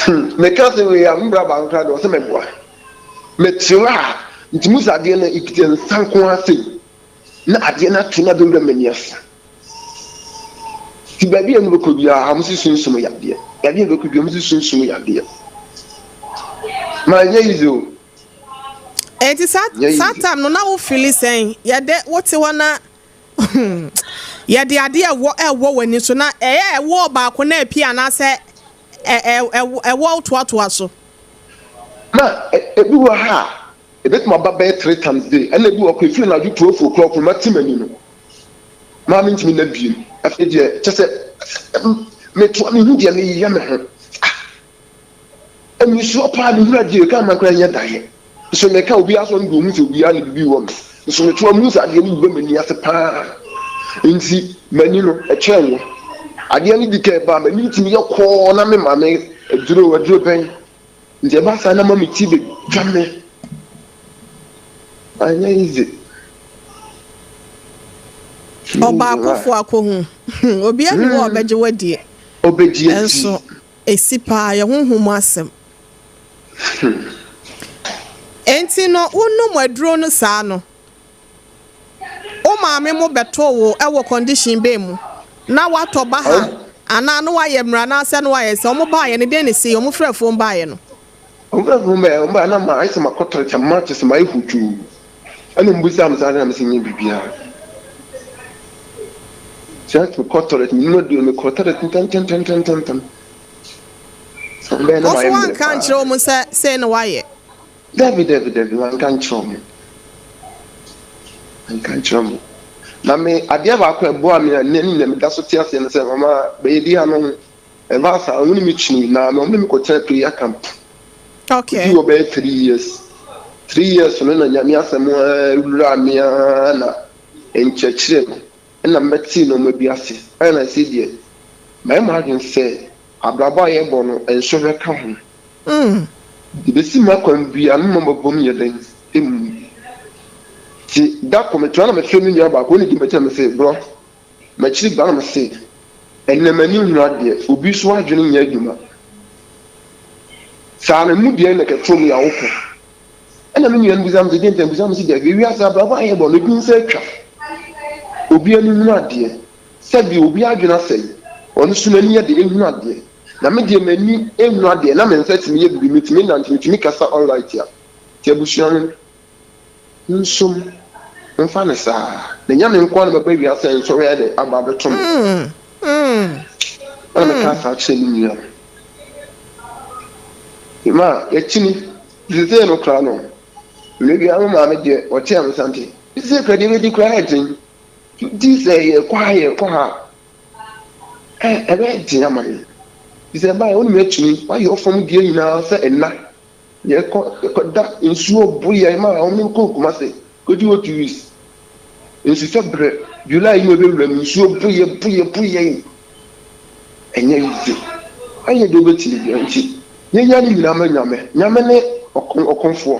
hmm, meka sɛ wei a, me bra baako koraa deɛ ɔsɛ mɛboa. Mete hɔ a, nti mu sɛ adeɛ no ɛkita nsa nko ara sei, na adeɛ no ato na abɛwura m'ani ase. Nti baabi a mobɛkɔ biara, mo se sunsum yadeɛ. Baabi a mobɛkɔ biara, mo se sunsum yadeɛ. Ma ɛnyɛ easy o. Enti saa saa time no na wo feeli sɛn? Yɛde wo te hɔ na yɛde adeɛ ɛwɔ ɛwɔ w'ani so na ɛyɛ ɛwɔ baako na apue anaasɛ ɛwɔ toatoa so? Ma ebi wɔ ha a, ebetumi aba bɛyɛ 3 times day, ɛna ebi wɔ hɔ efiri anadwo 12 o'clock no mate m'ani no, maa mentumi na biem. Afei deɛ, kyɛ sɛ metoa mehu deɛ meyɛ me ho. Ah, ɛmisuo paa, mehunu adeɛ ka ma koraa nyɛ daeɛ nso meka obiara sɛ ɔno deɛ ɔhu sɛ obiara ne bibi wɔ me nso. Metoa mehu sɛ adeɛ no bi ba m'ani ase paa, nti m'ani no ɛkyɛn wo adeɛ no di ka ɛba m'ani ntumi yɛ kɔɔ na me maame aduro aduro bɛn nti ɛba saa na ma me ti bɛtwa me. Anyɛ easy. Ɔbaakofo akɔhu obiara ni hɔ a ɔbɛgye wadie. Ɔbɛgye adi. Ɛnso esi paa yɛ honhom mu asɛm. Enti no, wonom aduro no saa no, wo maame mo bɛtoo wo ɛwɔ condition bɛn mu? Na watɔ ba ha anaa no wayɛ mmerɛ anaasɛ no wayɛ sɛ ɔmo baayɛ no den ne se ɔmo frɛ fon baayɛ no? Ɔmfrɛ fon bɛyɛ, ɔmo baayɛ na ma ayɛ sɛ makɔtɔre kyɛ ma kyɛ sɛ mayɛ hodwoo, ɛna ɔmo bisa me saa na mesɛ nyɛ biribiara sɛ mekɔ toilet, menom aduro no, mekɔ toilet ntɛmntɛmntɛmntɛm sɛ ɔmo bɛyɛ na Ɔso mayɛ mmerɛ wanka paa. nkyerɛ ɔmo sɛ sei na wayɛ? Dabi, dabi, dabi, wanka nkyerɛ ɔmo, wanka nkyerɛ ɔmo. Na me adeɛ baako a ɛboa me a nnɛ ne nyina meda so te aseɛ no sɛ mama bɛyɛ di ha no ho ɛba saa, ɔmo ne me kyini na ɔmo ne me kɔtena prayer camp. Di wɔ bɛyɛ 3 years. 3 years no na Nyame asɛm awura me ara na nkyerɛkyerɛ no ɛna mɛtee nneɛma bi ase, ɛna sɛ deɛ mayɛ m'adwene sɛ abrabɔ a yɛbɔ no nsɔhwɛ ka ho. Ebesi m'akwan bia no ma mabom yɛ dɛn emu nti da kɔ metra na mefrɛ me nua baako, ɔne di m'akyi na mese, "Brɔ, m'akyiri ba," na mese, "Ɛnɛ m'ani hunu adeɛ, obi so adwene nyɛ adwuma saa na mu deɛ na kɛtɔ mu yɛ awopɛ." Ɛna me nua no bisa me sɛ, "Deɛ nti?" Bisa me sɛ, "Deɛ ewiase abrabɔ a yɛbɔ no, ebi nsa atwa, obi ani hunu adeɛ, sɛbi obi adwene asɛe, ɔno so n'ani yɛ de ehunu adeɛ, na me deɛ m'ani ehunu adeɛ na me nsa tumi yɛ bibi, metumi nante, metumi kasa, alright." A te abusua no nsom mfa ne saa na Nyame nko ara na bɛba wiase a nsɔre ayɛ dɛ aba abɛto me. Ɛna meka saa kyerɛ me nua no ma yɛkyini sesei no koraa no, mmerɛ biara me maame deɛ ɔte a me sante sesei koraa deɛ bɛdi koraa yɛ den nti sɛ yɛkɔ ha, yɛkɔ ha a, ɛbɛyɛ den ama yɛn sɛ ɛbaeɛ wo ne me akyini wayɛ ɔfam deɛ nyinaa sɛ ɛna yɛkɔ yɛkɔda nsuo bo yɛn ma wɔn nkɔ Kumase kɔdi hɔ 2 weeks nsu sɛ berɛ July yi mu ɛbɛwura mu, nsuo bo yɛ bo yɛ bo yɛn. Ɛnyɛ easy, ayɛ deɛ wobɛtumi bia nti yɛnya ne nyinaa ma Nyame. Nyame ne ɔkomfoɔ.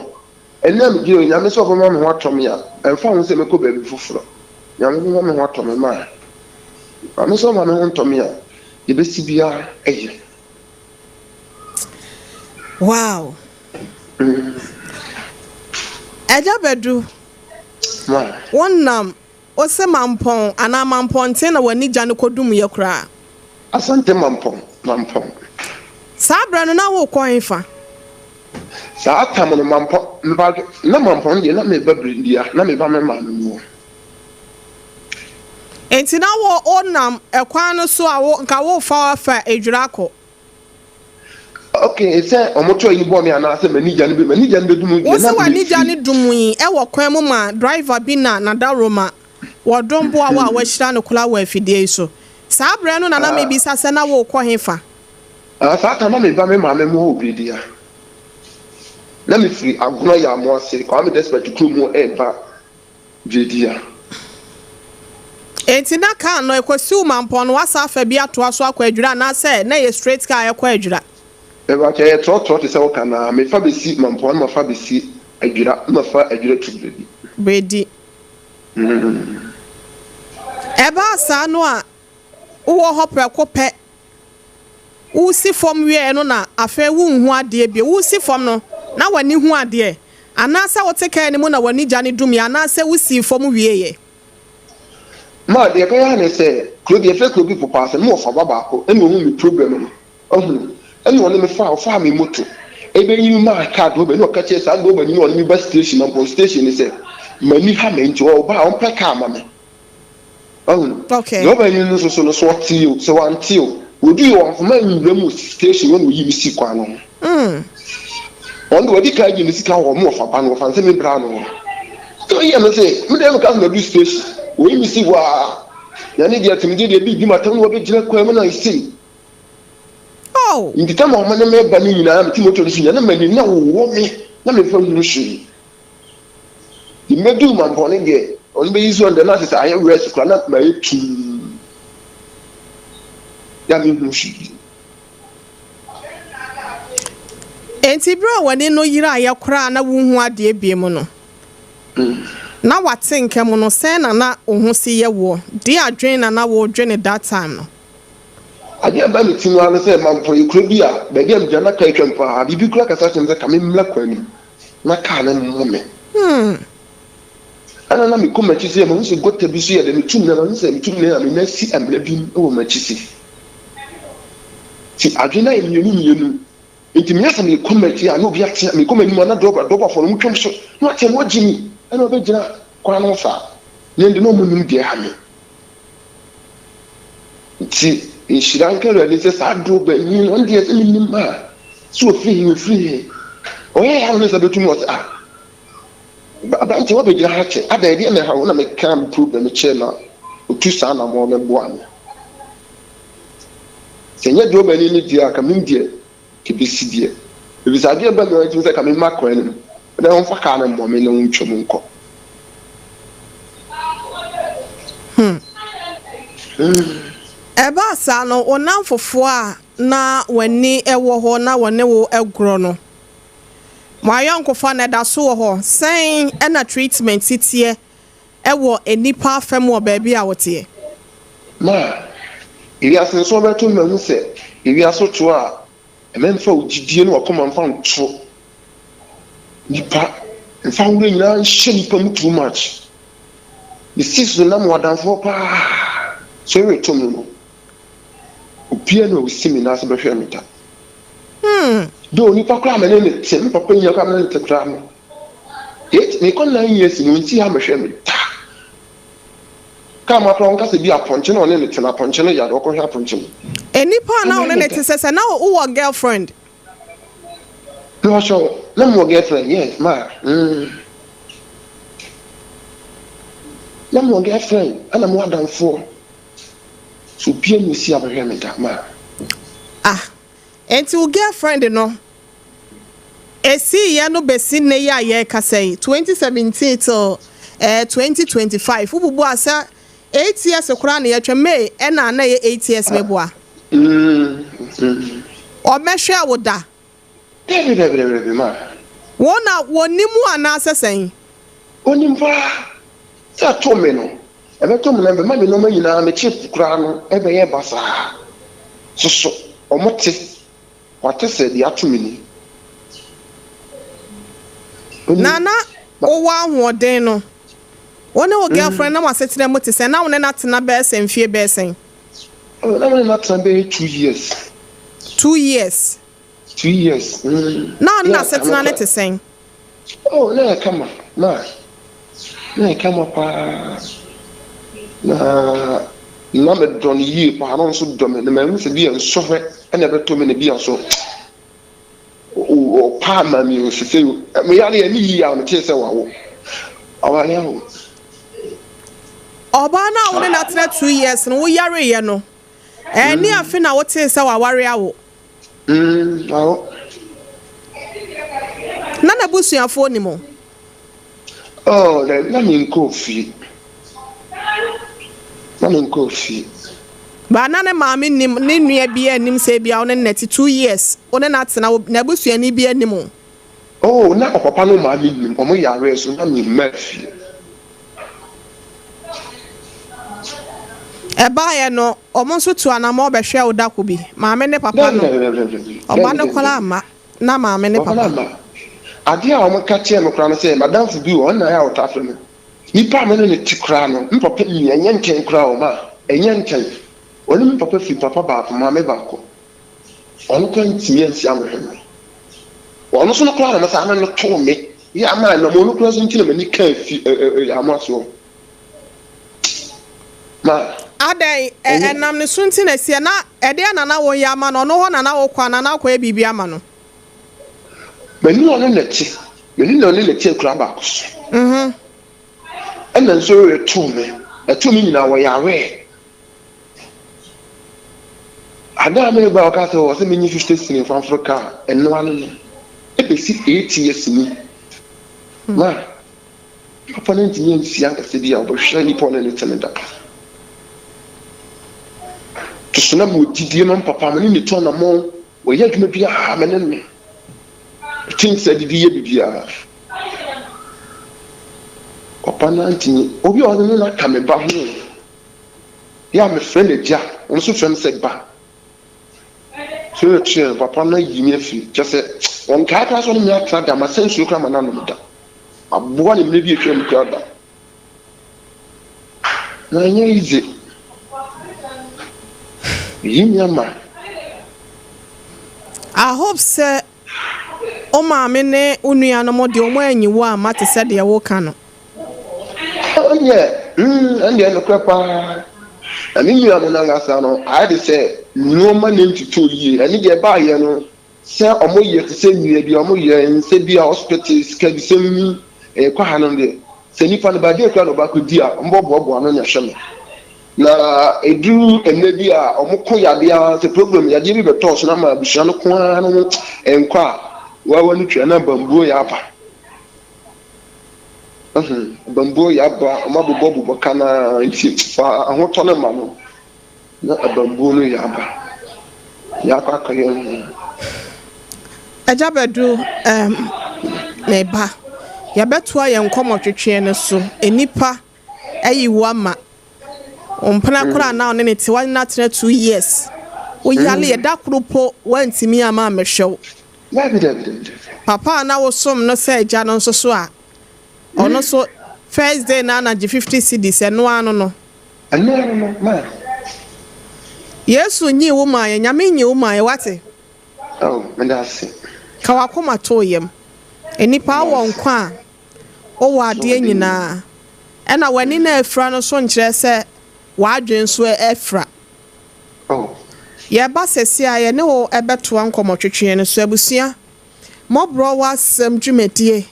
Ɛnɛ a megyina hɔ, Nyame sɛ ɔbɛma me ho atɔ me a, ɛmfa ho sɛ mɛkɔ baabi foforɔ, Nyame bɛma me ho atɔ me. Ma Maame sɛ ɔma me ho ntɔ me a, yɛbɛsi biara ɛyɛ. Wow. Ɛgya Bɛdu, wonam wose Mampɔn anaa Mampɔnten na w'ani gya no kɔdum yɛ koraa? Asante Mampɔn, Mampɔn. Saa berɛ no na wokɔ hefa? Saa tam no Mampɔn mpa na Mampɔn deɛ na meba Birindia, na meba me maame mu hɔ. Nti na wo wonam ɛkwan no so a wo nka wofa afa Edwira kɔ? Okay, sɛ ɔmo tɔ yi bɔ me anaasɛ m'ani gya no bɛ m'ani gya no bɛdum deɛ wo na sɛ w'ani gya mefiri no dum yi ɛwɔ kwan mu ma driver bi na nadaworo wɔdɔm boa wo a wahyira no koraa wɔ afidie yi so. Saa berɛ no nana mebisa sɛ na wokɔ hefa? Ah, saa tam na meba me maame mu hɔ wɔ Birindia, na mefiri Agona yɛ Amoase Kwame Despite kurom hɔ ɛreba Birindia. Enti na kaa no ɛkɔsiw Mampɔn no, wasa afa bi atoa so akɔ Adwira anaasɛ na ɛyɛ straight car ɛkɔ Adwira? Ɛbɛkyɛ yɛ trɔtrɔ te sɛ woka naa, mefa bɛsi Mampɔn na mafa bɛsi Adwira na mafa Adwira tu Bredi. Bredi. Ɛbaa saa no a wowɔ hɔ prɛko pɛ, wosi fam wieɛ no na afei wonhu adeɛ bio. Wosi fam no na w'ani hu adeɛ anaasɛ wote kaa no mu na w'ani gya no dum yɛ anaasɛ wosii fam wieɛ? Ma deɛ ɛbɛyɛ ne sɛ kuro bi yɛfrɛ kuro bi Popaase no, mewɔ faba baako ɛna ohun me problem no, ɔhunu ɛna ɔne me fa ɔfaa me moto ɛbɛyi me maa kaa dɔɔba ɛna ɔka kyerɛ saa dɔɔba ni na ɔne me ba station, Mampɔn station ne sɛ m'ani ha me nti ɔba a ɔmpɛ kaa ma me, ɔhunu. Dɔɔba ni no nso so no so ɔte o sɛ wante o, odu yɛ wɔn afoma nwura mu station ɛna oyi me si kwan no ho. Ɔno de wadi kan agye me sika wɔ ɔmo ɔfa ba no wɔfa no sɛ me bra no hɔ. Sɛ ɔyɛ me se me deɛ meka sɛ madu station oyi me si hɔ aa na ne deɛ atumgye deɛ bi di matam na wabɛgyina kwan mu na sei. Oh! Nti tam a ɔmo ne me ba no nyinaa mete motor no so nyinaa na m'ani na wowɔ me na memfa nhunu hwee. Nti mebɛduu Mampɔn no deɛ ɔno bɛyi so deɛ na asɛ sɛ ayɛ rest koraa na mayɛ tumm na menhunu hwee bio. Enti bere a w'ani no yeraeɛ koraa na wunhu adeɛ bio no, na w'atenka mu no, sɛn na na wo ho si yɛ woɔ? Deɛ adwene na na woredwene that time no? Adeɛ a ɛbaa me tirim ara ne sɛ, Mampɔn yɛ kuro bi a baabi a megyina na kaa atwam paa. Biribi koraa kasa kyerɛ me sɛ ka memmra kwan no mu na kaa no mmɔ me. Ɛna na mekɔ m'akyi sɛ mahu sɛ gɔta bi so yɛ dɛ, metu me nan, mahu sɛ metu me nan a me nan si amena bi mu wɔ m'akyi se. Nti adwene no ayɛ mmienu mmienu. Nti meyɛ sɛ mekɔ m'akyi a na obi atea, mekɔ m'anim a na drɔba, drɔbafoɔ no wɔtwam so na wɔatea me, wɔagye me ɛna wɔbɛgyina kwan no ho saa. Me de na wɔnnim deɛ ɛha me. Nti nhyira nka Awurade sɛ saa drɔba yi no, ɔno deɛ sɛ menim a, sɛ ɔfiri he, ɔfiri he. Ɔyɛɛ a na ne nsa bɛtum ɔsɛ ah, Aberanteɛ woabɛgyina ha kyɛ, adɛn ɛdeɛn na ɛha wo? Na mekaa me problem kyerɛɛ no a, ɔtu saa anammɔn no boaa me. Sɛ ɛnyɛ deɛ ɔbani no deɛ a, ka menim deɛ ɛbɛsi deɛ. Ɛfiri sɛ adeɛ ba me hɔ nti sɛ ka memma kwan no mu na ɔmfa kaa no mmɔ me na ɔntwa mu nkɔ. Hmm. Ɛbaa saa no, wo nnamfofoɔ a na w'ani wɔ hɔ na wɔne wo gorɔ no, Mo ayɔnkofa no ɛda so wɔ hɔ? Sɛn na treatment si teɛ wɔ nnipa fam wɔ baabi a woteɛ? Ma ewiase nso ɔbɛto no mahu sɛ ewiase to a mɛmfa wo gyidie ne wakoma mfa nto nipa mfa wo werɛ nyinaa nhyɛ nipa mu too much mesi so na mewɔ adamfoɔ paa sɛ reto me no obiara na ɔsi me nan ase bɛhwɛ me da Though nipa koraa me ne no te, me papa nyina koraa me ne no te koraa no, eight mekɔ 9 years no ɔnsi ha mɛhwɛ me da. Kaa ma koraa ɔnka sɛ bi apɔnkye na ɔne no te na apɔnkye no yare ɔkɔhwɛ apɔnkye no. Nnipa a na wo ne no te sɛ sɛ na wowɔ girlfriend? Mewɔ na mewɔ girlfriend, yes ma. Na mewɔ girlfriend ɛna mewɔ adamfoɔ. So obiara na osi abɛhwɛ me da ma. Ah, enti wo girlfriend no, esiiɛ no besi nnɛ yi a yɛrekasa yi, 2017 till eh, 2025, wobubu a sɛ 8 years koraa na yɛtwa May ɛna na ɛyɛ 8 years meboa. Ɔmmɛhwɛɛ wo da? Dabi, dabi, dabi, dabi, ma. Wo na wɔnim wo anaasɛ sɛn? Onim paa. Sɛ ɛtoo me no, ɛbɛtɔ me na ɛbɛma me nneɛma nyinaa, me chip koraa no ɛbɛyɛ basaa. Soso, wɔn te, wɔate sɛ deɛ ato me ni. Onim. Na na wowɔ ahoɔden no, wo ne wo girlfriend na mo asetena mu te sɛn? Na wo ne no atena bɛyɛ sɛ mfie bɛyɛ sɛn? Oh, na me ne no atena bɛyɛ 2 years. 2 years? 2 years. Na ɔne n'asetena no te sɛn? Oh, na yɛ kama, ma. Na yɛ kama paa. Na na medɔ no yie paa, na ɔno nso dɔ me. Na mahu sɛ bi yɛ nsɔhwɛ ɛna ɛbɛtɔ me na bi nso ɔpaa ma me o sese meyare yɛ ne yie a metee sɛ wawo. Aware awo. Ɔbaa no a wo ne no atena 2 years no, woyareeɛ no, ɛne afe na wotee sɛ waware awo? Awo. Na n'abusuafoɔ nim wo? Oh, na menkɔɔ fie. Na menkɔɔ fie. Ba na ne maame nim, ne nua bi anim sɛ ebia wo ne no na ɛte 2 years, wo ne no atena, n'abusuani bi anim wo? Oh, na ɔpapa no maame nim, ɔmo yare so na memmaa fie. Ɛbaeɛ no, ɔmo nso tu anammɔn bɛhwɛ wo dako bi, maame ne papa no? Ɔba no koraa amma, na maame ne Papa no papa. amma. Adeɛ a wɔn ka kyerɛɛ me koraa ne sɛ, madamfo bi wɔ hɔ, ɔno na ɛyɛ a ɔtaa frɛ me. Nipa a me ne no te koraa no, me papa nni, ɛnyɛ ntɛn koraa o, ma, ɛnyɛ ntɛn. Ɔne me papa firi papa baako, maame baako. Ɔno koraa ntumi ansi ammɛhwɛ me. Ɔno nso no koraa na masa ano no too me. Yɛ ama ɛnam ɔno koraa so nti na m'ani kaa fi ɛ ɛ ɛ amoa soɔ. Ma. Adɛn, ɛ Ɛnyɛ. ɛnam ne so nti na ɛsiɛ, na ɛdeɛn na na woyɛ ama no? Ɔno hɔ na na wokɔ anaa na wokɔyɛ biribi ama no? Me ne ɔno na ɛte, me ne ɔno na ɛte akura baako so. Ɛna nso ɛtoo me, ɛtoo me nyinaa wɔyaree. Ada a mereba a ɔkaa sɛ ɔwɔ sɛ menyi 50 cedi mfa mforo kaa, ɛno ano no, ɛbɛsi 8 years ni. Ma, papa no ntumi ansi ankasa bi a ɔbɛhwɛ nipa ɔne ne te no da. To so na mewɔ gyidie ma me papa, me ne ne tu anammɔn, wɔyɛ adwuma biara me ne no. Te nsa didi yɛ biribiara. Papa no antumi, obi a ɔne no aka me ba ho. Yɛ a mefrɛ no agya, ɔno nso frɛ me sɛ ba. So na kyerɛ no, papa no ayi me afiri, kyerɛ sɛ, ɔnkae koraa sɛ ɔne me atena da, masa nsuo koraa ma no anom da. Maboa no mmerɛ bi a atwam koraa da. Na ɛnyɛ easy. Yi me ama. I hope sɛ Wo maame ne wo nuanom deɛ wɔn anyi wo amma te sɛ deɛ woka no. Ɛndeɛ, mm, ɛndeɛ nokorɛ paa. Na me nuanom no ankasa no, ayɛ te sɛ nnoɔma na ɛntotɔ yie. Ɛne deɛ ɛbaeɛ no, sɛ wɔyɛ te sɛ nnua bi a wɔyɛ, nsɛ bi a hospital, sikadisɛm ni, ɛkɔ ha no deɛ, sɛ nipa no ba deɛ koraa na ɔba akɔdi a, wɔbɛboaboa ano na ɛhwɛ no. Na ɛduru mmerɛ bi a wɔko yadeɛ ara sɛ problem yadeɛ bi bɛtɔɔ so na ama abusua no ko ara no ho nkɔ a, wawa no tua na bambuo yɛ aba. Ɛho bambuo yɛ aba, wɔn abobɔ bobɔ ka no ara nti fa ahotɔ no ma no na abambuo no yɛ aba. Yɛakɔ akɔyɛ ho. Agya Badu, um, me ba, yɛbɛtoa yɛn nkɔmmɔtwetweɛ no so. Nnipa ayi wo ama. Wo mpena koraa na ɔne ne te, woane no atena 2 years. Wo yare yɛ da koro po woantumi ama ammɛhwɛ wo. Dabi, dabi, dabi, dabi. Papa a na wosom no sɛ agya no nso so a, ɔno nso first day na anagye 50 cedis, ɛno ano no. Ɛno ano no, ma. Yesu nyi wo maa yɛn, Nyame nyi wo maa yɛn, wate? Oh, meda ase. Ka w'akoma to wo yam. Nnipa wɔ nkwa a, wowɔ adeɛ nyinaa. Ɛna w'ani no afira no so nkyerɛ sɛ w'adwene nso afira. Oh. Yɛba sɛsi a yɛne wo ɛbɛtoa nkɔmmɔtwetwe no so. Abusua, mmɔborɔ w'asɛm dwumadie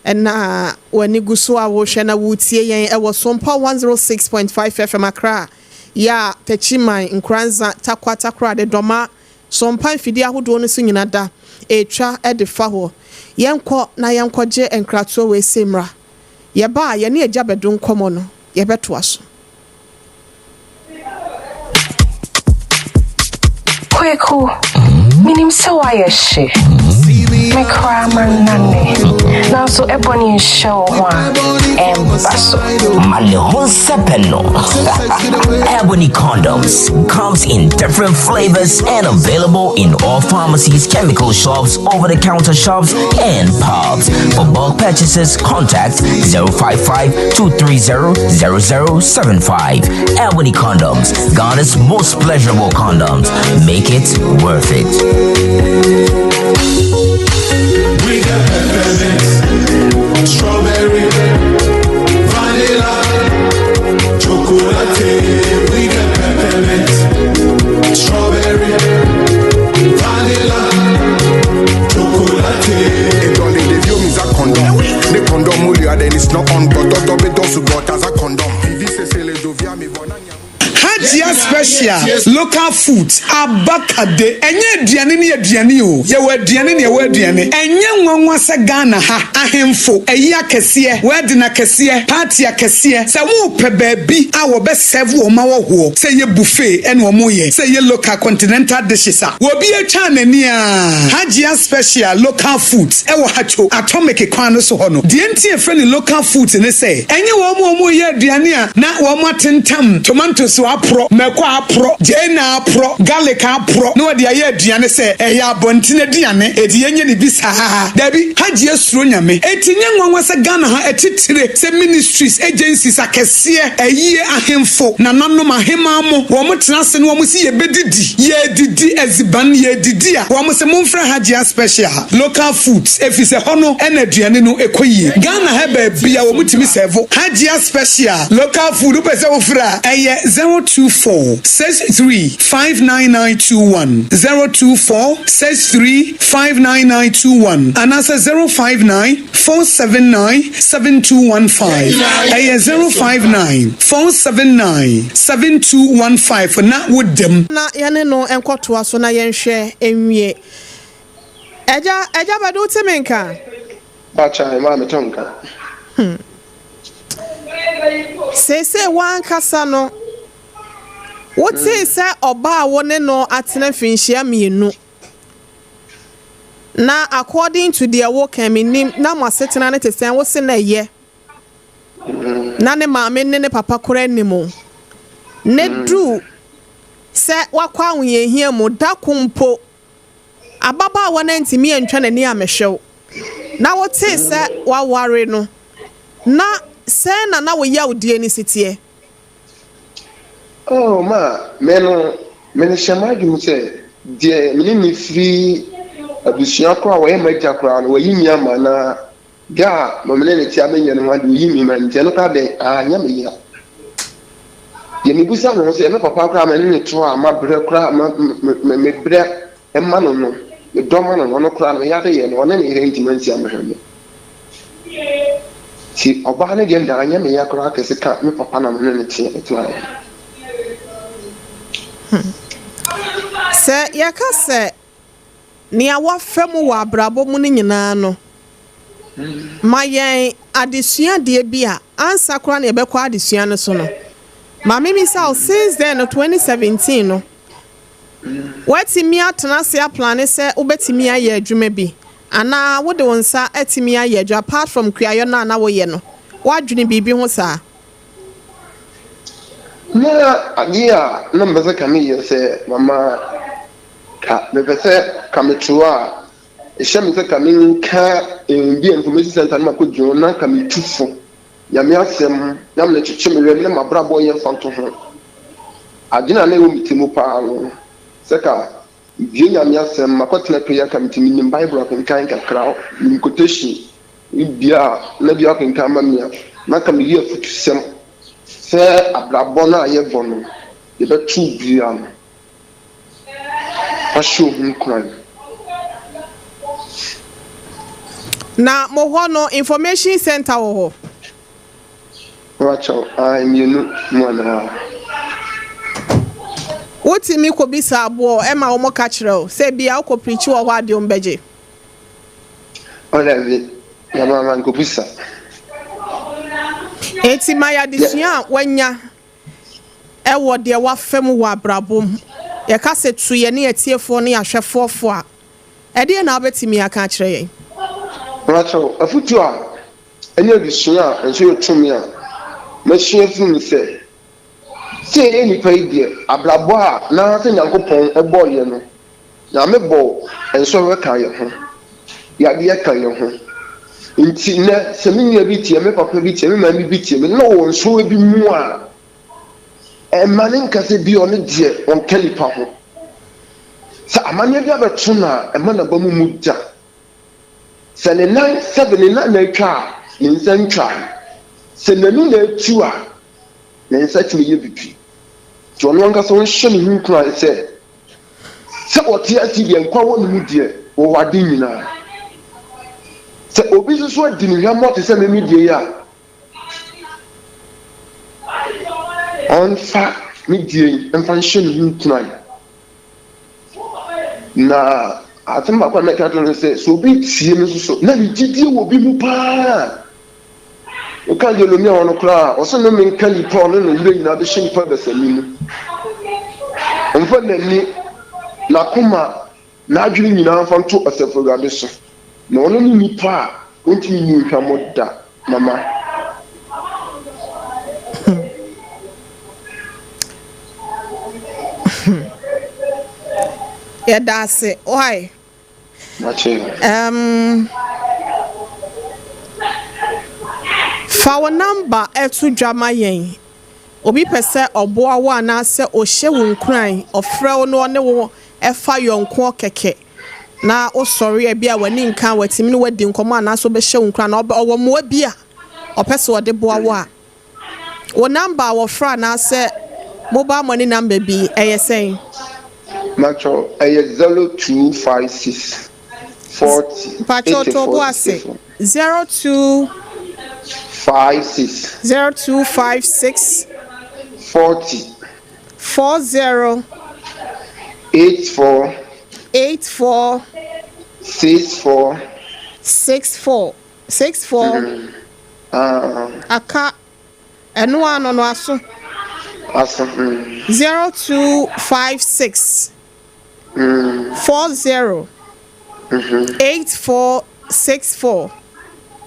ɛna w'ani gu so a wohwɛ na wotie yɛn ɛwɔ Sompa 106.5 FM Accra, yɛ a Techiman, Nkoranza, Tarkwa, Takoradi, Dɔma, Sompa mfidie ahodoɔ no so nyina da ɛtwa ɛde fa hɔ. Yɛnkɔ na yɛnkɔgye nkratoɔ wei se mmra. Yɛba a yɛne Agya Bɛdo nkɔmmɔ no yɛbɛtoa so. Kweku, minim sɛ woayɛ hye. Me koraa manane. Nanso ɛbɔ ne nhyɛ wo ho a, ɛmba so. Malehon Sepeno. Ebony condoms comes in different flavors and available in all pharmacies, chemical shops, over-the-counter shops, and pubs. For bulk purchases, contact 055 230 0075. Ebony condoms, Ghana's most pleasurable condoms. Make it worth it. We got peppermint, strawberry, vanilla, chocolate. We got peppermint, strawberry, vanilla, chocolate. Edɔle ɖeviwo mi za condom. Ne condom wolia then it's not on but dɔdɔ be dɔ sugbɔ ta za condom. Vivi sese le dovia mi vɔ na nya. Hajia Special Local Foods abakade. Ɛnyɛ aduane ne aduane o, yɛwɔ aduane ne ɛwɔ aduane. Ɛnyɛ nwanwa sɛ Ghana ha ahemfo ayi akɛseɛ, wedding akɛseɛ, party akɛseɛ, sɛ wopɛ baabi a wɔbɛ serve wɔn ma wɔhoɔ, sɛ yɛ buffet ɛna wɔn yɛ, sɛ yɛ local continental dishes a, wɔbi atwa n'ani a Hajia Special Local Foods ɛwɔ Hatcho Atomic kwan no so hɔ no. Deɛ nti efrɛ ne local foods ne sɛ ɛnyɛ wɔn a wɔn yɛ aduane a na wɔn atentam tomatoes aporɔ, mako aporɔ, gyeene aporɔ, garlic aporɔ na wɔde ayɛ aduane sɛ ɛyɛ abɔnten aduane eti yɛnyɛ ne bi saa. Dabi, Hajia suro Nyame. Eti nyɛ nwanwa sɛ Ghana ha atitire sɛ ministries, agencies akɛseɛ, ayie, ahemfo, nananom, ahemmaa mo, wɔn tena ase na wɔn si yɛbɛdidi, yɛdidi aziban, yɛdidi a wɔn sɛ momfrɛ Hajia Special Local Foods efi sɛ hɔ no ɛna aduane no ɛkɔ yie. Ghana ha baabi a wɔn tumi serve Hajia Special Local Food, wopɛ sɛ wofrɛ a ɛyɛ 02 024 63 59921, 024 63 59921 anaasɛ 059 479 7215. Ɛyɛ 059 479 7215 na wodam. Na yɛne no nkɔtoa so na yɛnhwɛ nwie. Agya, Agya Badu wote me nka? Pakyɛ, maa mete wo nka. Hmm. Seesei w'ankasa no, wotee sɛ ɔbaa a wo ne no atena mfinhyia mmienu, na according to deɛ woka, mennim, na mo asetena no te sɛn, wo se na ɛyɛ, na ne maame ne ne papa koraa nnim wo, na duru sɛ woakɔ ahohiahia mu, da ko mpo, Ababaawa no antumi antwa n'ani ammɛhwɛ wo, na wotee sɛ woaware no, na sɛn na na wo yawdie no si teɛ? Oh, ma, me no, merehyɛ m'adwene mu sɛ, deɛ me ne no firi abusua korɔ a wɔyɛ m'agya koraa no, wayi me ama, na Da a me ne no te a menyɛ ne ho ade, oyi me ma nti ɛno koraa dɛn, anyɛ me ya. Deɛ mebisa me ho sɛ, me papa koraa me ne no to a mabrɛ koraa ma me mebrɛ ma no no, medɔ ma no no, ɔno koraa no me yare yɛ no, ɔne ne yere ntumi ansi ammɛhwɛ me. Nti ɔbaa no deɛ da anyɛ me ya koraa kɛse ka me papa na me ne no te tenaeɛ. Hmm. Sɛ yɛka sɛ Nea woafa mu wɔ abrabɔ mu no nyinaa no ma yɛn adesuadeɛ bi a ansa koraa na yɛbɛkɔ adesua no so no, ma memmisa wo, since then no, 2017 no, woatumi atena ase aplane sɛ wobɛtumi ayɛ adwuma bi anaa wode wo nsa atumi ayɛ adwuma apart from kuayɔ no a na woyɛ no, woadwene biribi ho saa? Na adeɛ a na mepɛ sɛ ka meyɛ sɛ mama Ka mepɛ sɛ ka meto a, ehyɛ me sɛ ka menka bi a information center no makɔ gyina hɔ na ka metu fo Nyame asɛm na mene kyekye me werɛ mene m'abrabɔ yɛ mfantoho. Adwene a na ɛwɔ me ti mu paa no sɛ ka mebue Nyame asɛm makɔtena prayer committee menim Bible akenkan kakra menim quotation bi a na bi akenkan ma me a na ka meyi afutusɛm sɛ abrabɔ no a yɛbɔ no yɛbɛto dua no. Ahyɛ wo ho nkuran. Na mo hɔ no information center wɔ hɔ? Mepakyɛw, ae, mmienu mu anaa? Wotumi kɔbisa aboɔ ɛma wɔn ka kyerɛ wo sɛ ebia wokɔ preachi wɔ hɔ a deɛ wɔn bɛgye? Oh dabi, na ma mankɔbisa. Enti ma yɛ adesua a woanya wɔ deɛ woafa mu wɔ abrabɔ mu. Yɛka sɛ tu yɛne atiefoɔ ne ahwɛfoɔ fo a, ɛdeɛn na wobɛtumi aka akyerɛ yɛn? Mepakyɛw, afotu a ɛne adesua a nso yɛ tumi a masua afiri mu sɛ, sɛ yɛyɛ nnipa yi deɛ, abrabɔ a na sɛ Nyankopɔn bɔɔ yɛn no, Nyame bɔɔ nsɔhwɛ ka yɛn ho, yadeɛ ka yɛn ho. Nti nnɛ sɛ me nua bi teɛ, me papa bi teɛ, me maame bi teɛ me na ɔwɔ nsɔhwɛ bi mu a, ɛmma ne nka sɛ bi ɔno deɛ ɔnka nipa ho. Sɛ amanneɛ bi abɛto no a, ɛmma n'aba mu mu da. Sɛ ne nan, sɛbe ne nan na atwa a, ne nsa ntwae. Sɛ n'ani na atu a, ne nsa tumi yɛ biribi. Nti ɔno ankasa ɔnhyɛ ne ho nkuran sɛ, Sɛ ɔte ase deɛ, nkwa wɔ ne mu deɛ, ɔwɔ ade nyinaa. Sɛ obi nso so adi no hwammɔ te sɛ me me deɛ yi a, ɔmfa me deɛ yi mfa nhyɛ ne ho nkuran. Na asɛm baako a mɛka akyerɛ no sɛ, sɛ obi tie me nso so na ne gyidie wɔ obi mu paa Woka Jeremia hɔ no koraa a, ɔse nnome nka nipa a ɔne ne werɛ nyinaa bɛhyɛ nipa dasani mu. Ɔmfa n'ani, n'akoma, n'adwene nyinaa mfa nto Asafo Awurade so, na ɔno ne nipa a ɔntumi nni hwammɔ da. Mama. Yɛda ase. Why? Um, fa wo namba to dwa ma yɛn. Obi pɛ sɛ ɔboa wo anaasɛ ɔhyɛ wo nkuran, ɔfrɛ wo na ɔne wo fa yɔnkoɔ kɛkɛ na wosɔre a bi a w'ani nka a watumi ne wo adi nkɔmmɔ anaasɛ ɔbɛhyɛ wo nkuran na ɔwɔ mmoa bi a ɔpɛ sɛ ɔde boa wo a, wo namba a wɔfrɛ anaasɛ Mobile money number bi, ɛyɛ sɛn? Mpakyɛw, ɛyɛ 0256 40 Mpakyɛw to bo 84 ase. 64. 02. 56. 0256. 40. 40. 84. 84. 64. 64. 64. Mm. Ah. Aka ɛno ano no aso. Aso. Mm. 0256. 40. 84 64.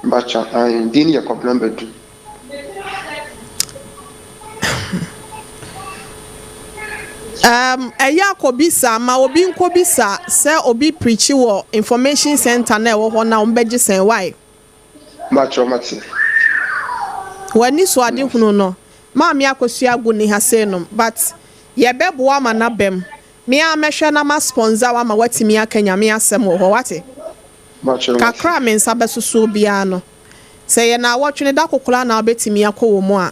Mpakyɛw, ae, din yɛ Kwabena Badu. Um, ɛyɛ akɔbisa ma obi nkɔbisa sɛ obi preachi wɔ information center na ɛwɔ hɔ na wɔn bɛgye sɛn why? Mpakyɛw, mate. W'ani so ade hunu no, maame akosua agu ni ha sei nom, but yɛbɛboa ama n'abam. Me ara mɛhwɛ na ma sponsor wo ama woatumi aka Nyame asɛm wɔ hɔ, wate? Kakra a me nsa bɛso soɔ biara no, sɛ ɛyɛ naawɔtwe no, da ko koraa na wobɛtumi akɔ wɔ mu a,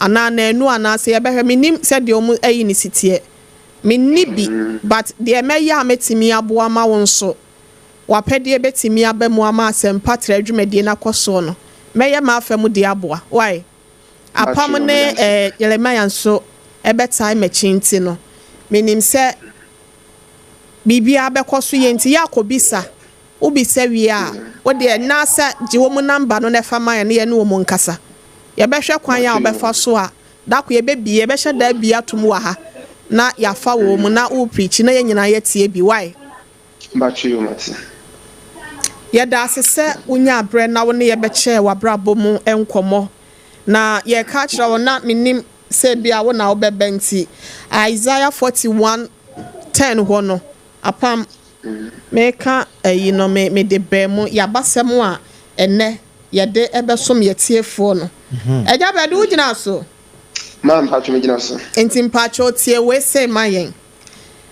anaa naanu anaa sɛ yɛbɛhwɛ, mennim sɛdeɛ wɔn ayi no si teɛ. Menni bi, but deɛ mɛyɛ a mɛtumi aboa ma wo nso w'apɛdeɛ bɛtumi aba mu ama asɛmpa trɛ dwumadie no akɔ soɔ no, mɛyɛ m'afa mu deɛ aboa. Wai? Apam ne Yeremia nso bɛtae m'akyi nti no, menim sɛ biribiara bɛkɔ so yie nti yɛ a kɔbisa. Wobisa wie a, wo deɛ anaasɛ gye wɔn number no na fa ma yɛn na yɛne wɔn nkasa. Yɛbɛhwɛ kwan a wobɛfa so a da ko yɛbɛbie, yɛbɛhyɛ da abie atom wɔ ha na yɛafa wɔn na worepreachi na yɛn nyinaa yɛatie bi. Wai? Mpakyɛ yoo mate. Yɛda ase sɛ wonyaa berɛ na wo ne yɛ bɛkyɛɛ w'abrabɔ mu nkɔmmɔ. Na yɛreka akyerɛ wo na mennim sɛ ebia wo na wobɛba nti, Isaiah 41, 10 hɔ no, apam, meka ayi no me mede baa mu, y'abasɛm a ɛnnɛ yɛde bɛsom yɛtiefoɔ no. Agya Badu wogyina so? Maa mpakyɛ megyina so. Nti mpakyɛ tie wei sei ma yɛn.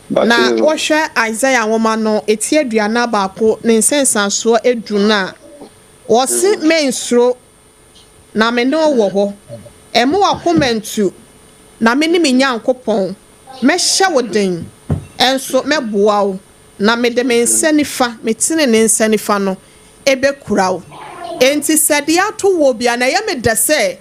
Na wohwɛ Isaiah nwoma no eti aduanan baako ne nsensansoɔ edu no a, ɔse mensuro, na me ne wo wɔ hɔ. Mma w'akoma ntu, na mene me Nyankopɔn. Mɛhyɛ wo den, nso mɛboa wo, na mede me nsa nifa, me tenenee nsa nifa no, bɛkura wo. Enti sɛ deɛ ato woɔ biara, na ɛyɛ me dɛ sɛ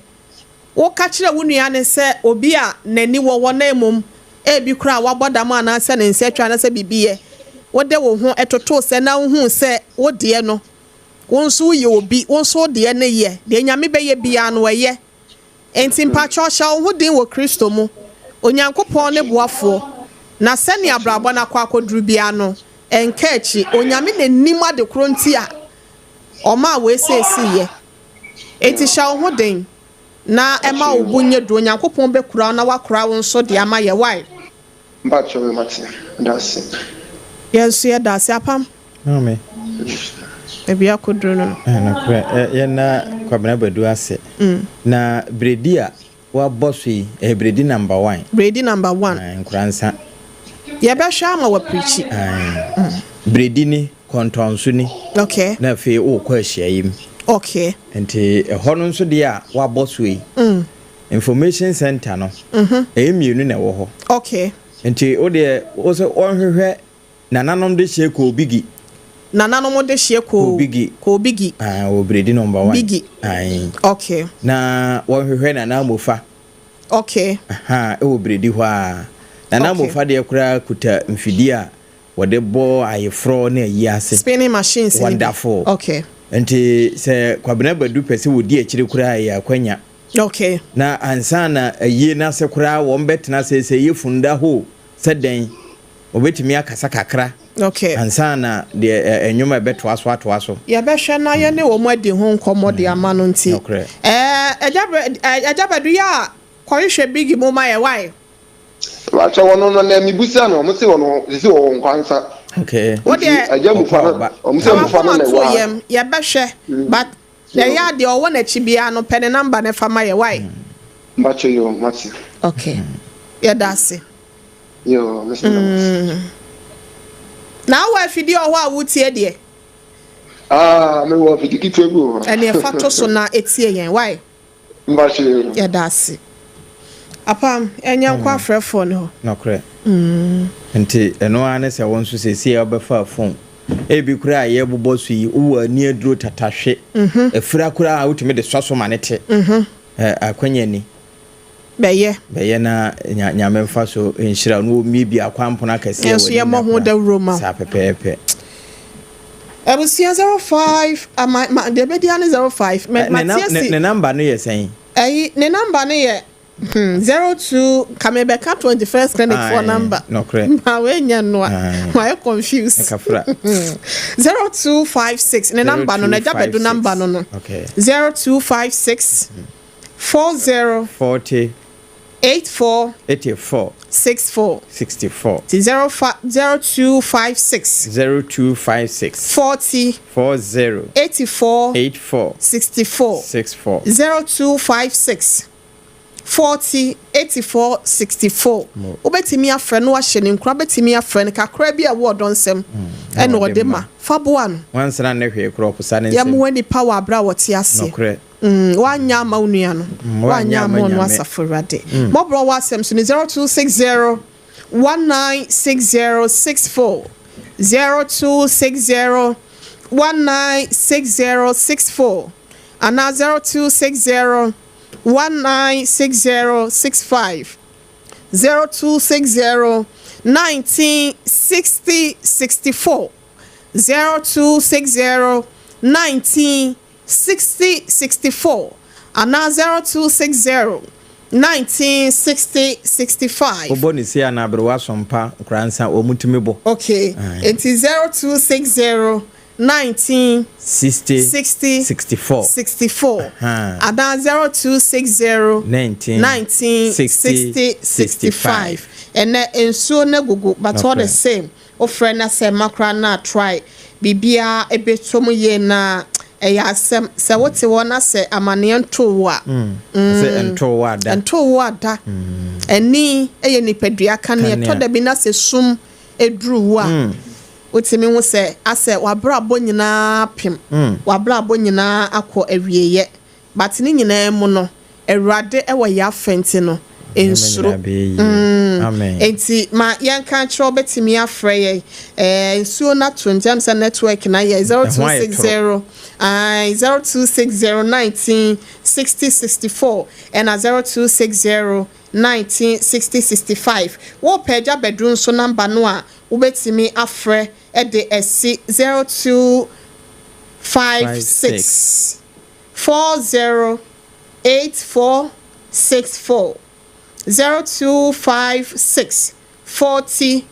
Woka kyerɛ wo nua no sɛ obi a n'ani wɔ hɔ na mmom ebi koraa wabɔ dam anaasɛ ne nsa atwa anaasɛ biribi yɛ, wode wo ho totoo sɛ na wohuu sɛ wo deɛ no, wo nso woyɛ obi, wo nso wo deɛ no yɛ, deɛ Nyame bɛyɛ biara no ɛyɛ. Enti mpakyɛw hyɛ wo ho den wɔ Kristo mu, Onyankopɔn ne boafoɔ, na sɛnea abrabɔ no akɔ akɔduru biara no, ɛnka akyi. Onyame na nim ade korɔ nti a ɔmaa wei sei siiɛ. Enti hyɛ wo ho den na ɛma wo bo nyɛ duru. Onyankopɔn bɛkura wo na wakora wo nso de ama yɛ. Wai? Mpakyɛw me mate. Meda ase. Yɛn nso yɛda ase. Apam. Maame. Baabi akɔduru no no. Nokorɛ, yɛnna Kwabena Badu ase. Na bredi a Wabɔ so yi, ɛyɛ bredi number one. Bredi number one. Ae, Nkoransa. Yɛbɛhwɛ ama waprikyi. Ae. Bredi ni, kɔntɔnso ni. Okay. Na afei wokɔ ahyiaeɛ mu. Okay. Nti ɛhɔ no nso deɛ a wabɔ so yi, information center no, ɛyɛ mmienu na ɛwɔ hɔ. Okay. Nti wo deɛ, wo sɛ wɔnhwehwɛ Nananom de hyeɛ kɔɔ Bigi. Nananom de hyeɛ kɔɔ Bigi. Kɔɔ Bigi. Ah, wɔ Bredi number one. Bigi. Aye. Okay. Na wɔhwehwɛ Nana Amofa. Okay. Aha, ɛwɔ Bredi hɔ a. Nana Okay. Amofa deɛ koraa kuta mfidie a wɔde bɔ ayeforɔ ne ayi ase. Spinning machines ne bi. Wonderful. Okay. Nti sɛ Kwabena Badu pɛ sɛ wɔdi akyire koraa a, ɛyɛ akwanya. Okay. Na ansa na ayie no ase koraa wɔn bɛtena ase sɛ ɛyɛ funda hoo sɛ dɛn. Obetumi akasa kakra Okay. ansa na deɛ ɛ nnwom a ɛbɛtoa so atoa so. Yɛbɛhwɛ na yɛne wɔn adi ho nkɔmmɔ de ama no nti. Nokorɛ. Ɛɛ Agya Brɛ ɛ Agya Badu yɛ a kɔhwehwɛ Biggie mu ma yɛ wai. Mpakyɛ wɔn no na mibusa no wɔn se wɔn sisi wɔwɔ nkwansa. Okay. Wo deɛ Nti agya mufa Ɔkɔ no ɔba. wɔn se ka mufa no w'akoma na to ɛwɔ ha. yam yɛbɛhwɛ but na ɛyɛ a deɛ ɔwɔ n'akyi biara no pɛ ne number no fa ma yɛ wai. Mpakyɛ yoo mate. Okay yɛda ase. Yoo, me so meda mo ase. Na wowɔ afidie wɔ hɔ a wotie deɛ? Ah, mewɔ afidie ketewa bi wɔ hɔ. Ɛneɛ fa to so na tie yɛn, wai? Mpakyɛ yoo. Yɛda ase. Apam, ɛnyɛ nkɔ afrɛfoɔ no hɔ. Nokorɛ. Nti ɛno ara ne sɛ wo nso seesei a wobɛfaa phone, ebi koraa a yɛrebobɔ so yi, wowɔ ani aduro tatahwe, afira koraa a wotumi de sɔ so ma no te. Ɛ, akwanya ni. Bɛyɛ. Bɛyɛ na nya, Nyame mfa so nhyira wo na wɔmmiebie akwan pono akɛseɛ Yɛn wɔ nso w'anim yɛmmɔ na ho koraa. dawuro ma wo. Saa pɛpɛɛpɛ. Abusua 05 ama ma deɛ ɛbɛdi ara ne 05 mɛ Ɛ, ne, mate nam, ne, asi ne number no yɛ sɛn? ɛyi ne number no yɛ 02 nka mebɛka 21st clinic foɔ Ae, number nokorɛ. Ma woanya no a Ae. mayɛ confused. Ɛkafra. 0256 ne number no no agya bɛdu number no no. Okay. 0256 40 40 84 84 64. 64. Nti 05 0256 0256 40 40 84 84 64. 64. 0256 40 84 64. Wobɛtumi afrɛ no wahyɛ ne nkura, wobɛtumi afrɛ no kakra bi a ɛwɔ ɔdɔ nsɛm ɛna ɔde ma fa boa no. Wansana ne hwee korɔ ɔposa ne nsɛm. Yɛmmoa nipa wɔ aberɛ a wɔte aseɛ. Nokorɛ. Woanyɛ ama wo nua no, woanyɛ ama ɔno asafo Awurade. Mmɔborɔ wɔ asɛm so no 0260 196064, 0260 196064 anaa 0260 196065, 0260 1960 64, 0260 19 60 64 anaa 0260 19 60 65. Wobɔ ne sei anaa aberewa asompa nkoransa wɔn tumi bɔ. Okay, nti 0260 19 60 60 64 64 anaa 0260 19 19 60 60 65. Ɛnɛ nsuo no agugu but all the same wofrɛ na sɛ mma koraa na try biribiara ɛbɛtɔ mu yie na ɛyɛ asɛm sɛ wote hɔ na sɛ amaneɛ ntoo wo a. Sɛ ɛntoo wo ada. Ɛntoo wo ada. Ani yɛ nipadua kanea. Ɛtɔ da bi na sɛ sum duru wo a, wotumi hu sɛ asɛ w'abrabɔ nyinaa apem, w'abrabɔ nyinaa akɔ awieɛ. But ne nyinaa mu no, Awurade wɔ yɛn afa nti no, nsuro. Enti ma yɛnka nkyerɛ wo, wobɛtumi afrɛ yɛn. Eh, nsuo no ato nti, ɛm sɛ network no ayɛ 0260, ae, 0260 19 60 64 ɛna 0260 19 60 65. Wopɛ Agya Badu nso number no a, wobɛtumi afrɛ de asi 0256 40 84 64, 0256 40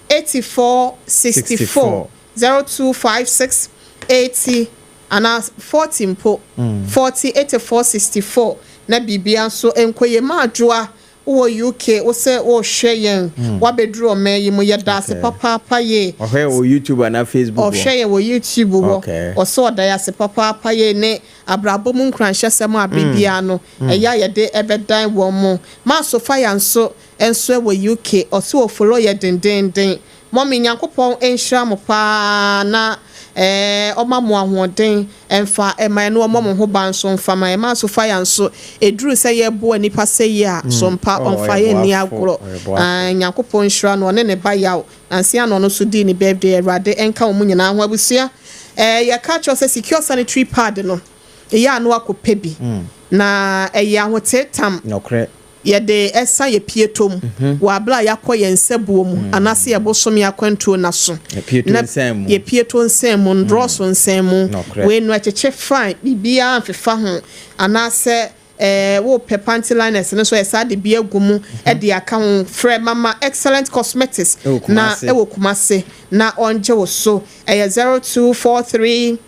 84 64, 0256 80 anaa 40 mpo, 40 84 64 na biribiara nso nkɔ yie. Ma Adwoa wowɔ UK wo sɛ worehwɛ yɛn, woabɛduru ɔman yi mu, yɛda ase papaapa yie. Ɔhwɛ wɔ YouTube anaa Facebook hɔ? Ɔhwɛ yɛn wɔ YouTube hɔ. Ɔsɛ ɔda yɛn ase papaapa yie ne abrabɔ mu nkuranhyɛsɛm a bere biara no ɛyɛ a yɛde bɛdan wɔn mo. Ma Sophia nso nso wɔ UK, ɔse ɔfollow yɛ dendeenden. Mummy Nyankopɔn nhyira mo paa na ɔma mo ahoɔden mfa ma yɛn na ɔmmɔ mo ho ban nso mfa ma yɛn. Ma Sophia nso ɛduru sɛ yɛboa nnipa sɛ yie a, so mpa ɔmfa yɛn nni agorɔ. Nyankopɔn nhyira no, ɔne ne ba Yaw. Nansa na ɔno nso dii ne birthday. Awurade nka wɔn nyinaa ho. Abusua, yɛka kyerɛ wo sɛ Secure Sanitary Pad no, ɛyɛ a na woakɔpɛ bi. Na ɛyɛ ahoteetam. Nokorɛ. Yɛde ɛsa yɛ pieto mu wɔ abere a yɛakɔ yɛn nsabuo mu anaasɛ yɛ bosome akwantuo no aso. Yɛ pieto Na nsɛn mu. yɛ pieto nsɛn mu, ndrɔɔso nsɛn mu. Nokorɛ. Wei no ɛkyekye fine, biribiara mfefa ho. Anaasɛ ɛɛ wopɛ panty liners no nso a, yɛsaa de bi agu mu de aka ho. Frɛ Mama Excellent Cosmetics Ɛwɔ na Kumasi. ɛwɔ Kumasi na ɔngye wo so. Ɛyɛ 0243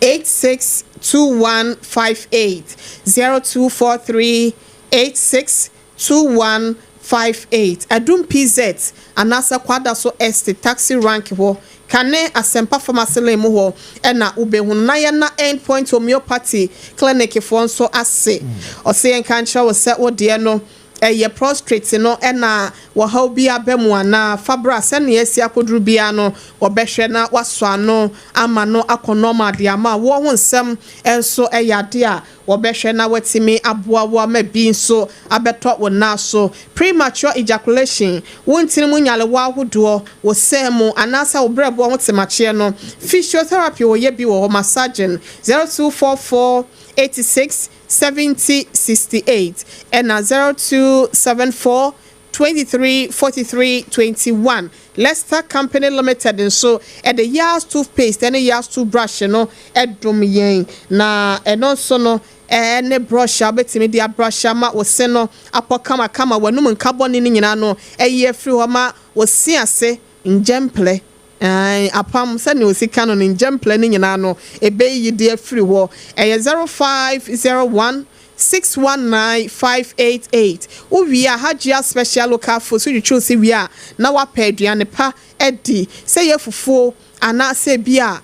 862158, 0243 862158. Adum PZ anaasɛ Kwadaso Estate Taxi Rank hɔ, Kane Asɛmpa Pharmacy Lane mu hɔ ɛna wobɛhu no. Na yɛna End Point Homeopathy Clinic foɔ nso ase. Ɔse yɛnka nkyerɛ wo sɛ wo deɛ no Ɛyɛ prostrate no na wɔhaw bi aba mu anaa? Fa bra, sɛnea asi akoduru biara no wɔbɛhwɛ na wɔasɔ ano ama no akɔ normal de ama wo. Ho nsɛm nso yɛ ade a wɔbɛhwɛ na wɔatumi aboa wo ama bi nso abɛtɔ wo nan so. Premature ejaculation, wo ntini mu nyarewa ahodoɔ, wo sɛn mu anaasɛ wo berɛboɔ ho temakyeɛ no, physiotherapy wɔyɛ bi wɔ hɔ, massaging, 0244 86 70 68 ɛna 0274 23 43 21. Lester Company Limited nso ɛde Yas toothpaste ɛne Yas toothbrush no ɛdom yɛn, na ɛno nso no ɛne brush a wobɛtumi de abrush ama wo se no apɔ kamakama, w'anum nkabɔne no nyinaa no ɛyi afiri hɔ ma wo se ase ngyɛmplɛ apam sɛnea osi ka no ne ngyɛmplɛ no nyinaa no ɛbɛyi de afiri hɔ. Ɛyɛ 0501 619 588. Wowie a, Hajia Special Local Food so twitwi si wie a, na wapɛ aduane pa adi, sɛ yɛ fufuo anaasɛ bi a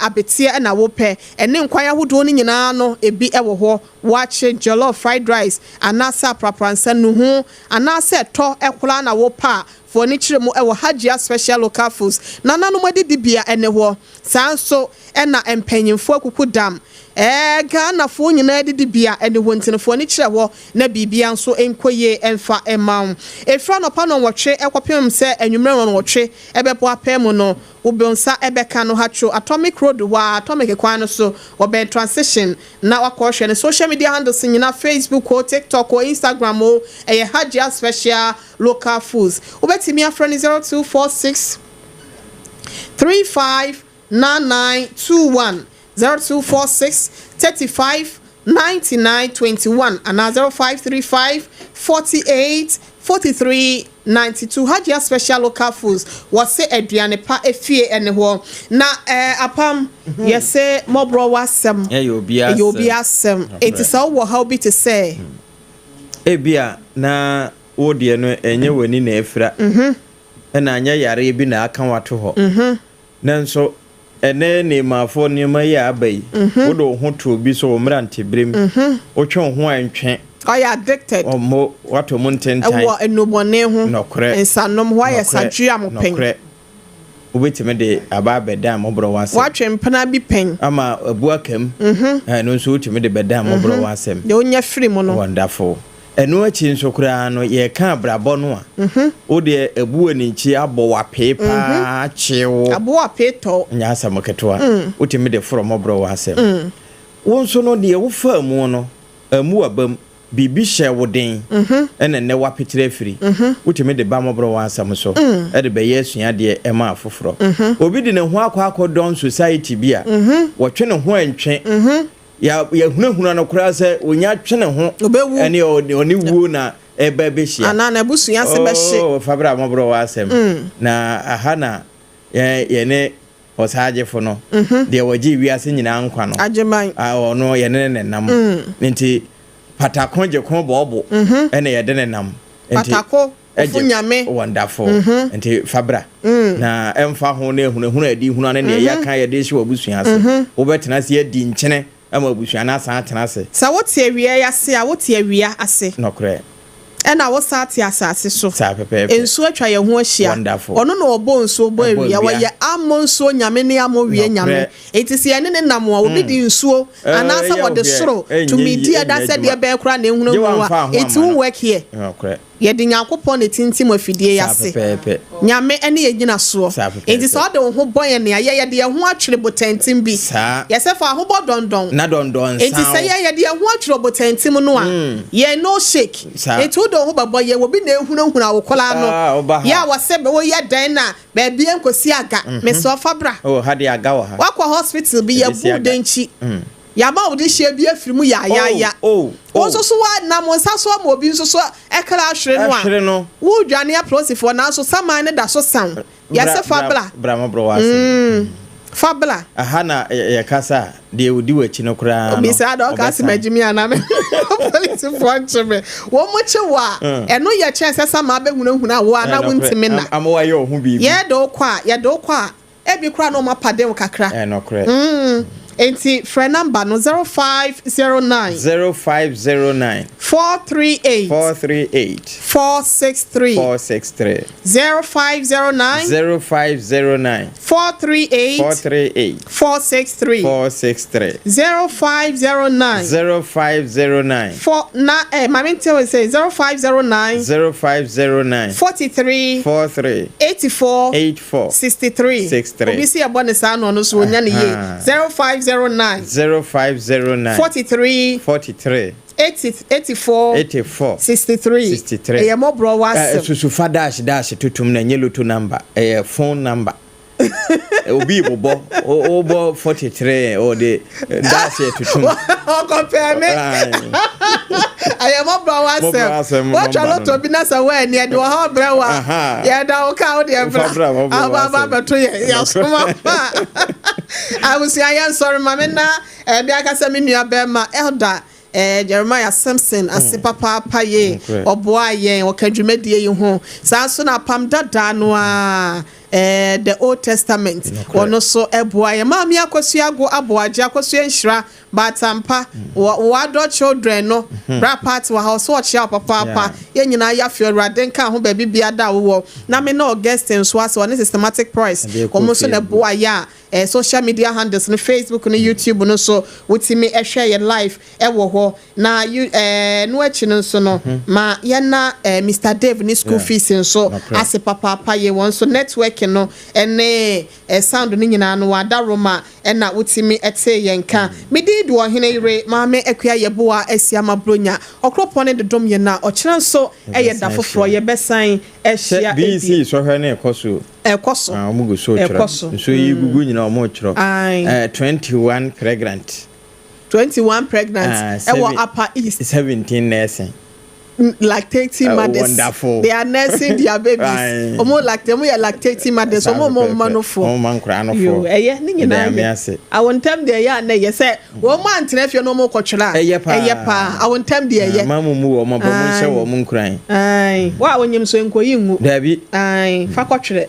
abeteɛ ɛna wopɛ, ɛne nkwan ahodoɔ no nyinaa no ebi ɛwɔ hɔ, wakye, jollof, fried rice anaasɛ aprapransa nuhu anaasɛ ɛtɔ ɛkoraa na wopɛ a, fo ani kyerɛ mu ɛwɔ Hajia Special Local Foods. Nananom adidibea ɛne hɔ saa nso, ɛna mpanyinfoɔ akuku dam Ghanafoɔ nyinaa didibea ɛne hɔ, ntinifoɔ ani kyerɛ hɔ na biribia nso nkɔ yie ɛmfa ɛma wo. Efiri anɔpa 8 ɛkɔpem sɛ anwummerɛ 8 ɛbɛbɔ apɛ mu no, wobɛ nsa ɛbɛka no Hatro Atomic Road hɔ a, Atomic kwan no so, wɔbɛn Transition, na wakɔhwɛ ne social media handles nyinaa, Facebook o, TikTok o, Instagram o, ɛyɛ Hajia Special Local Foods. Wobɛtumi afrɛ no 0246 35 9921, 0246 35 99 21 anaa 0535 48 43 92. Hajia Special Local Foods, wɔse aduane pa efie ɛne hɔ. Na apam yɛsɛ mmɔborɔ w'asɛm ɛyɛ obi ɛyɛ obi asɛm, eti sɛ wowɔ haw bi te sɛ Ebia na wo deɛ no ɛnyɛ w'ani na afira, ɛna anyɛ yareɛ bi na aka wato hɔ, nanso ɛnɛ nneɛmafoɔ nneɛma yi a aba yi, wode wo ho to obi so wɔ mmeranteberem, wotwe wo ho a ntwe Ɔyɛ addicted. Ɔmo wato mu ntentan ɛwɔ nnubɔne ho. Nɔkorɛ. Nsanom hɔ ayɛ sadwe mo pɛn. Nɔkorɛ, wobɛtumi de aba abɛdan mmɔborɔ w'asɛm. Watwe mpena bi pɛn. Ama abu akam, ɛno nso wotumi de bɛdan mmɔborɔ w'asɛm. Deɛ wonya firi mu no. Wonderful. Ɛno akyi nso koraa no, yɛka abrabɔ no a, wodeɛ abu w'ani nkyi abɔ w'apee paa kye wo. Aboa apee tɔ. Nyɛ asɛm ketewa. Wotumi de forɔ mmɔborɔ w'asɛm. Wo nso no, deɛ wofaa mu no amu w'abam, biribi hyɛ wo den, ɛna nnɛ woapekyerɛ afiri, wotumi de ba mmɔborɔ w'asɛm so ɛde bɛyɛ asuadeɛ ɛma afoforɔ. Obi de ne ho akɔ akɔdɔn society bi a wɔtwe ne ho antwe, yɛhunahuna no koraa sɛ onya twe ne ho Ɔbɛwu. ɛne ɔne wuo na ɛba bɛhyia. Anaa n'abusua se bɛhye. Oh, fa bra mmɔborɔ w'asɛm na aha na yɛne ɔsaagyefo no, deɛ wɔgye wiase nyinaa nkwa no. Agyeman. A ɔno yɛne ne nam, nti patako gye ko bɔɔbo ɛna yɛde ne nam nti Patako ofu nyame. Wonderful. Nti fa bra na ɛmfa ho na ehunahuna adi huna ne nea yɛaka yɛde hyɛ w'abusua ase, wobɛtena ase adi nkyene ama abusua no asan atena ase. Sɛ wote awia yi ase a, wote awia ase. Nɔkorɛ. Ɛna wosan te asase so. Saa pɛpɛɛpɛ. Nsuo atwa yɛn ho ahyia. Wonderful. Ɔno na ɔbɔ nsuo, bɔ Ɛbɔ awia. awia. Wɔyɛ ammɔ nsuo nyame ne ammɔ wie nyame. Enti sɛ yɛne ne nam a, obi de nsuo anaasɛ ɛyɛ wɔde wo hwɛ. soro Ɛnyɛ tumidi yie, ɛda ɛnyɛ sɛ deɛ adwuma. bɛyɛ koraa na Gye ehunahuna wamfa a, ho it ama won't no. work here. Nɔkorɛ. Yɛde Nyankopɔn na etintim afidie yi Saa ase. pɛpɛɛpɛ. Nyame ne yɛ gyina soɔ. Saa pɛpɛɛpɛ. Enti sɛ ɔde wo ho bɔ yɛn nea yɛ yɛde yɛn ho atwere botantim bi. Saa. Yɛsɛ fa ho bɔ dɔndɔn. Na dɔndɔn Enti nsan sɛ wo. yɛ yɛde yɛn ho atwere botantim no a, yɛn no shake. Saa. Enti wode wo ho bɛbɔ yɛn, obi na ehunahuna wo koraa no. Ah, ɔba ha. Yɛ a wɔsɛ bɛ woyɛ dɛn na baabi nkosi aga. Mesɛ ɔfa bra. Oh, ha de aga wɔ ha. Wakɔ hospital bi Ebesi yɛbu aga. denkyi. Yàmà wòde hyɛ bi afiri mu yaayaaya. Oh. Wo nso so wanam wo nsa so ama obi nso so ɛkra ahwere no a. Ahwere no. Wodwane apolisifoɔ nanso saman ne da so san. Yɛsɛ fa bra. Bra mmɔborɔ w'asɛm. Fa bra. Aha na yɛkasa a, deɛ odi w'akyi no koraa no. Obi saa da ɔka se ɔbɛsan. Magye mi anaa me polisifoɔ nkye me. Wɔn mo kye wo a, ɛno yɛ kyɛn sɛ sama abɛhunahuna wo a na wontumi na. Ama wayɛ wo ho biribi. Yɛde wo kɔ a, yɛde wo kɔ a, ebi koraa na ɔmo apade wo kakra. Ɛnokorɛ. Enti frɛ number no 0509. 0509. 438. 438. 463. 463. 0509. 0509. 438. 438. 463. 463. 0509. 0509. 4 na eh maame nti o sɛ 0509. 0509. 43. 43. 84. 84. 63. 63. Obi si ɛbɔ ne saa na ɔno so onya ne yie. 0509. 0509. 43. 43. 80 84. 84. 63. 63. Ɛyɛ mɔborɔ wa asɛm. Susufa dash dash tutum na nye lotto number, ɛyɛ phone number. Obi bobɔ wobɔ 43, ɔde dash tutum. Ɔkɔpɛ me. Ɛyɛ mɔborɔ wa asɛm. Wɔtwa lotto bi na sɛ wɔani ɛde wɔ hɔ brɛ wa yɛda wo ka wo deɛ bra aba bɛto yɛ yɛsoma pa abusua. Yɛ nsɔre ma me na ɛbi akasa me nua bɛrima Elder Jeremiah Simpson ase papaapa ye. Ɔboa yɛn, ɔka dwumadie yi ho saa nso na apam dadaa no a the Old Testament, ɔno nso ɛboa yɛn. Maame Akosua Ago Aboagye, Akosua Nhyira Batampa, wɔadɔ children no bra party wɔ ha, ɔso ɔkyea papaapa. Yɛn nyinaa yɛafi Awurade nka ho baabi bia da wowɔ. Na me na Augustine nso ase, ɔne Systematic Price, wɔn nso na ɛboa yɛ a social media handles no, Facebook no, YouTube no so wotumi ɛhwɛ yɛ live ɛwɔ hɔ. Na you no akyi no nso no ma yɛna Mr Dave ne school fees nso ase papaapa yɛ. Wɔn nso network no ɛne sound no nyinaa no wada Roma ɛna wotumi ɛte yɛn ka. Medi di ɔhene yere Maame Akua Yɛboa asi ama Bronya ɔkoropɔn ne dodom yɛn na ɔkyerɛ nso ɛyɛ da foforɔ yɛbɛsan ahyia. BECE sɔhwɛ ne ɛkɔ so. Ɛkɔ so. Ɔmo gu so twerɛ. Ɛkɔ so. Nso yi gugu nyinaa ɔmo twerɛ. 21 pregnant. 21 pregnant ɛwɔ Upper East. 17 nursing. Lactating mothers. Wonderful. They are nursing their babies. Ɔmo lactate, ɔmo yɛ lactating mothers, ɔmo ma no fo. Ɔmo ma nkora no fo. Yo, ɛyɛ ne nyinaa yɛ awontam deɛ, ɛyɛ ana ɛyɛ sɛ wɔn mo antena fie na ɔmo kɔtwerɛ a. Ɛyɛ paa. Ɛyɛ paa, awontam deɛ ɛyɛ. Maa mu mu wɔ ɔmo abɔ mo nhyɛ wɔn nkuran. Ayi wa a wonyim so nkoyi ngu. Dabi. Ayi fa kɔtwerɛ.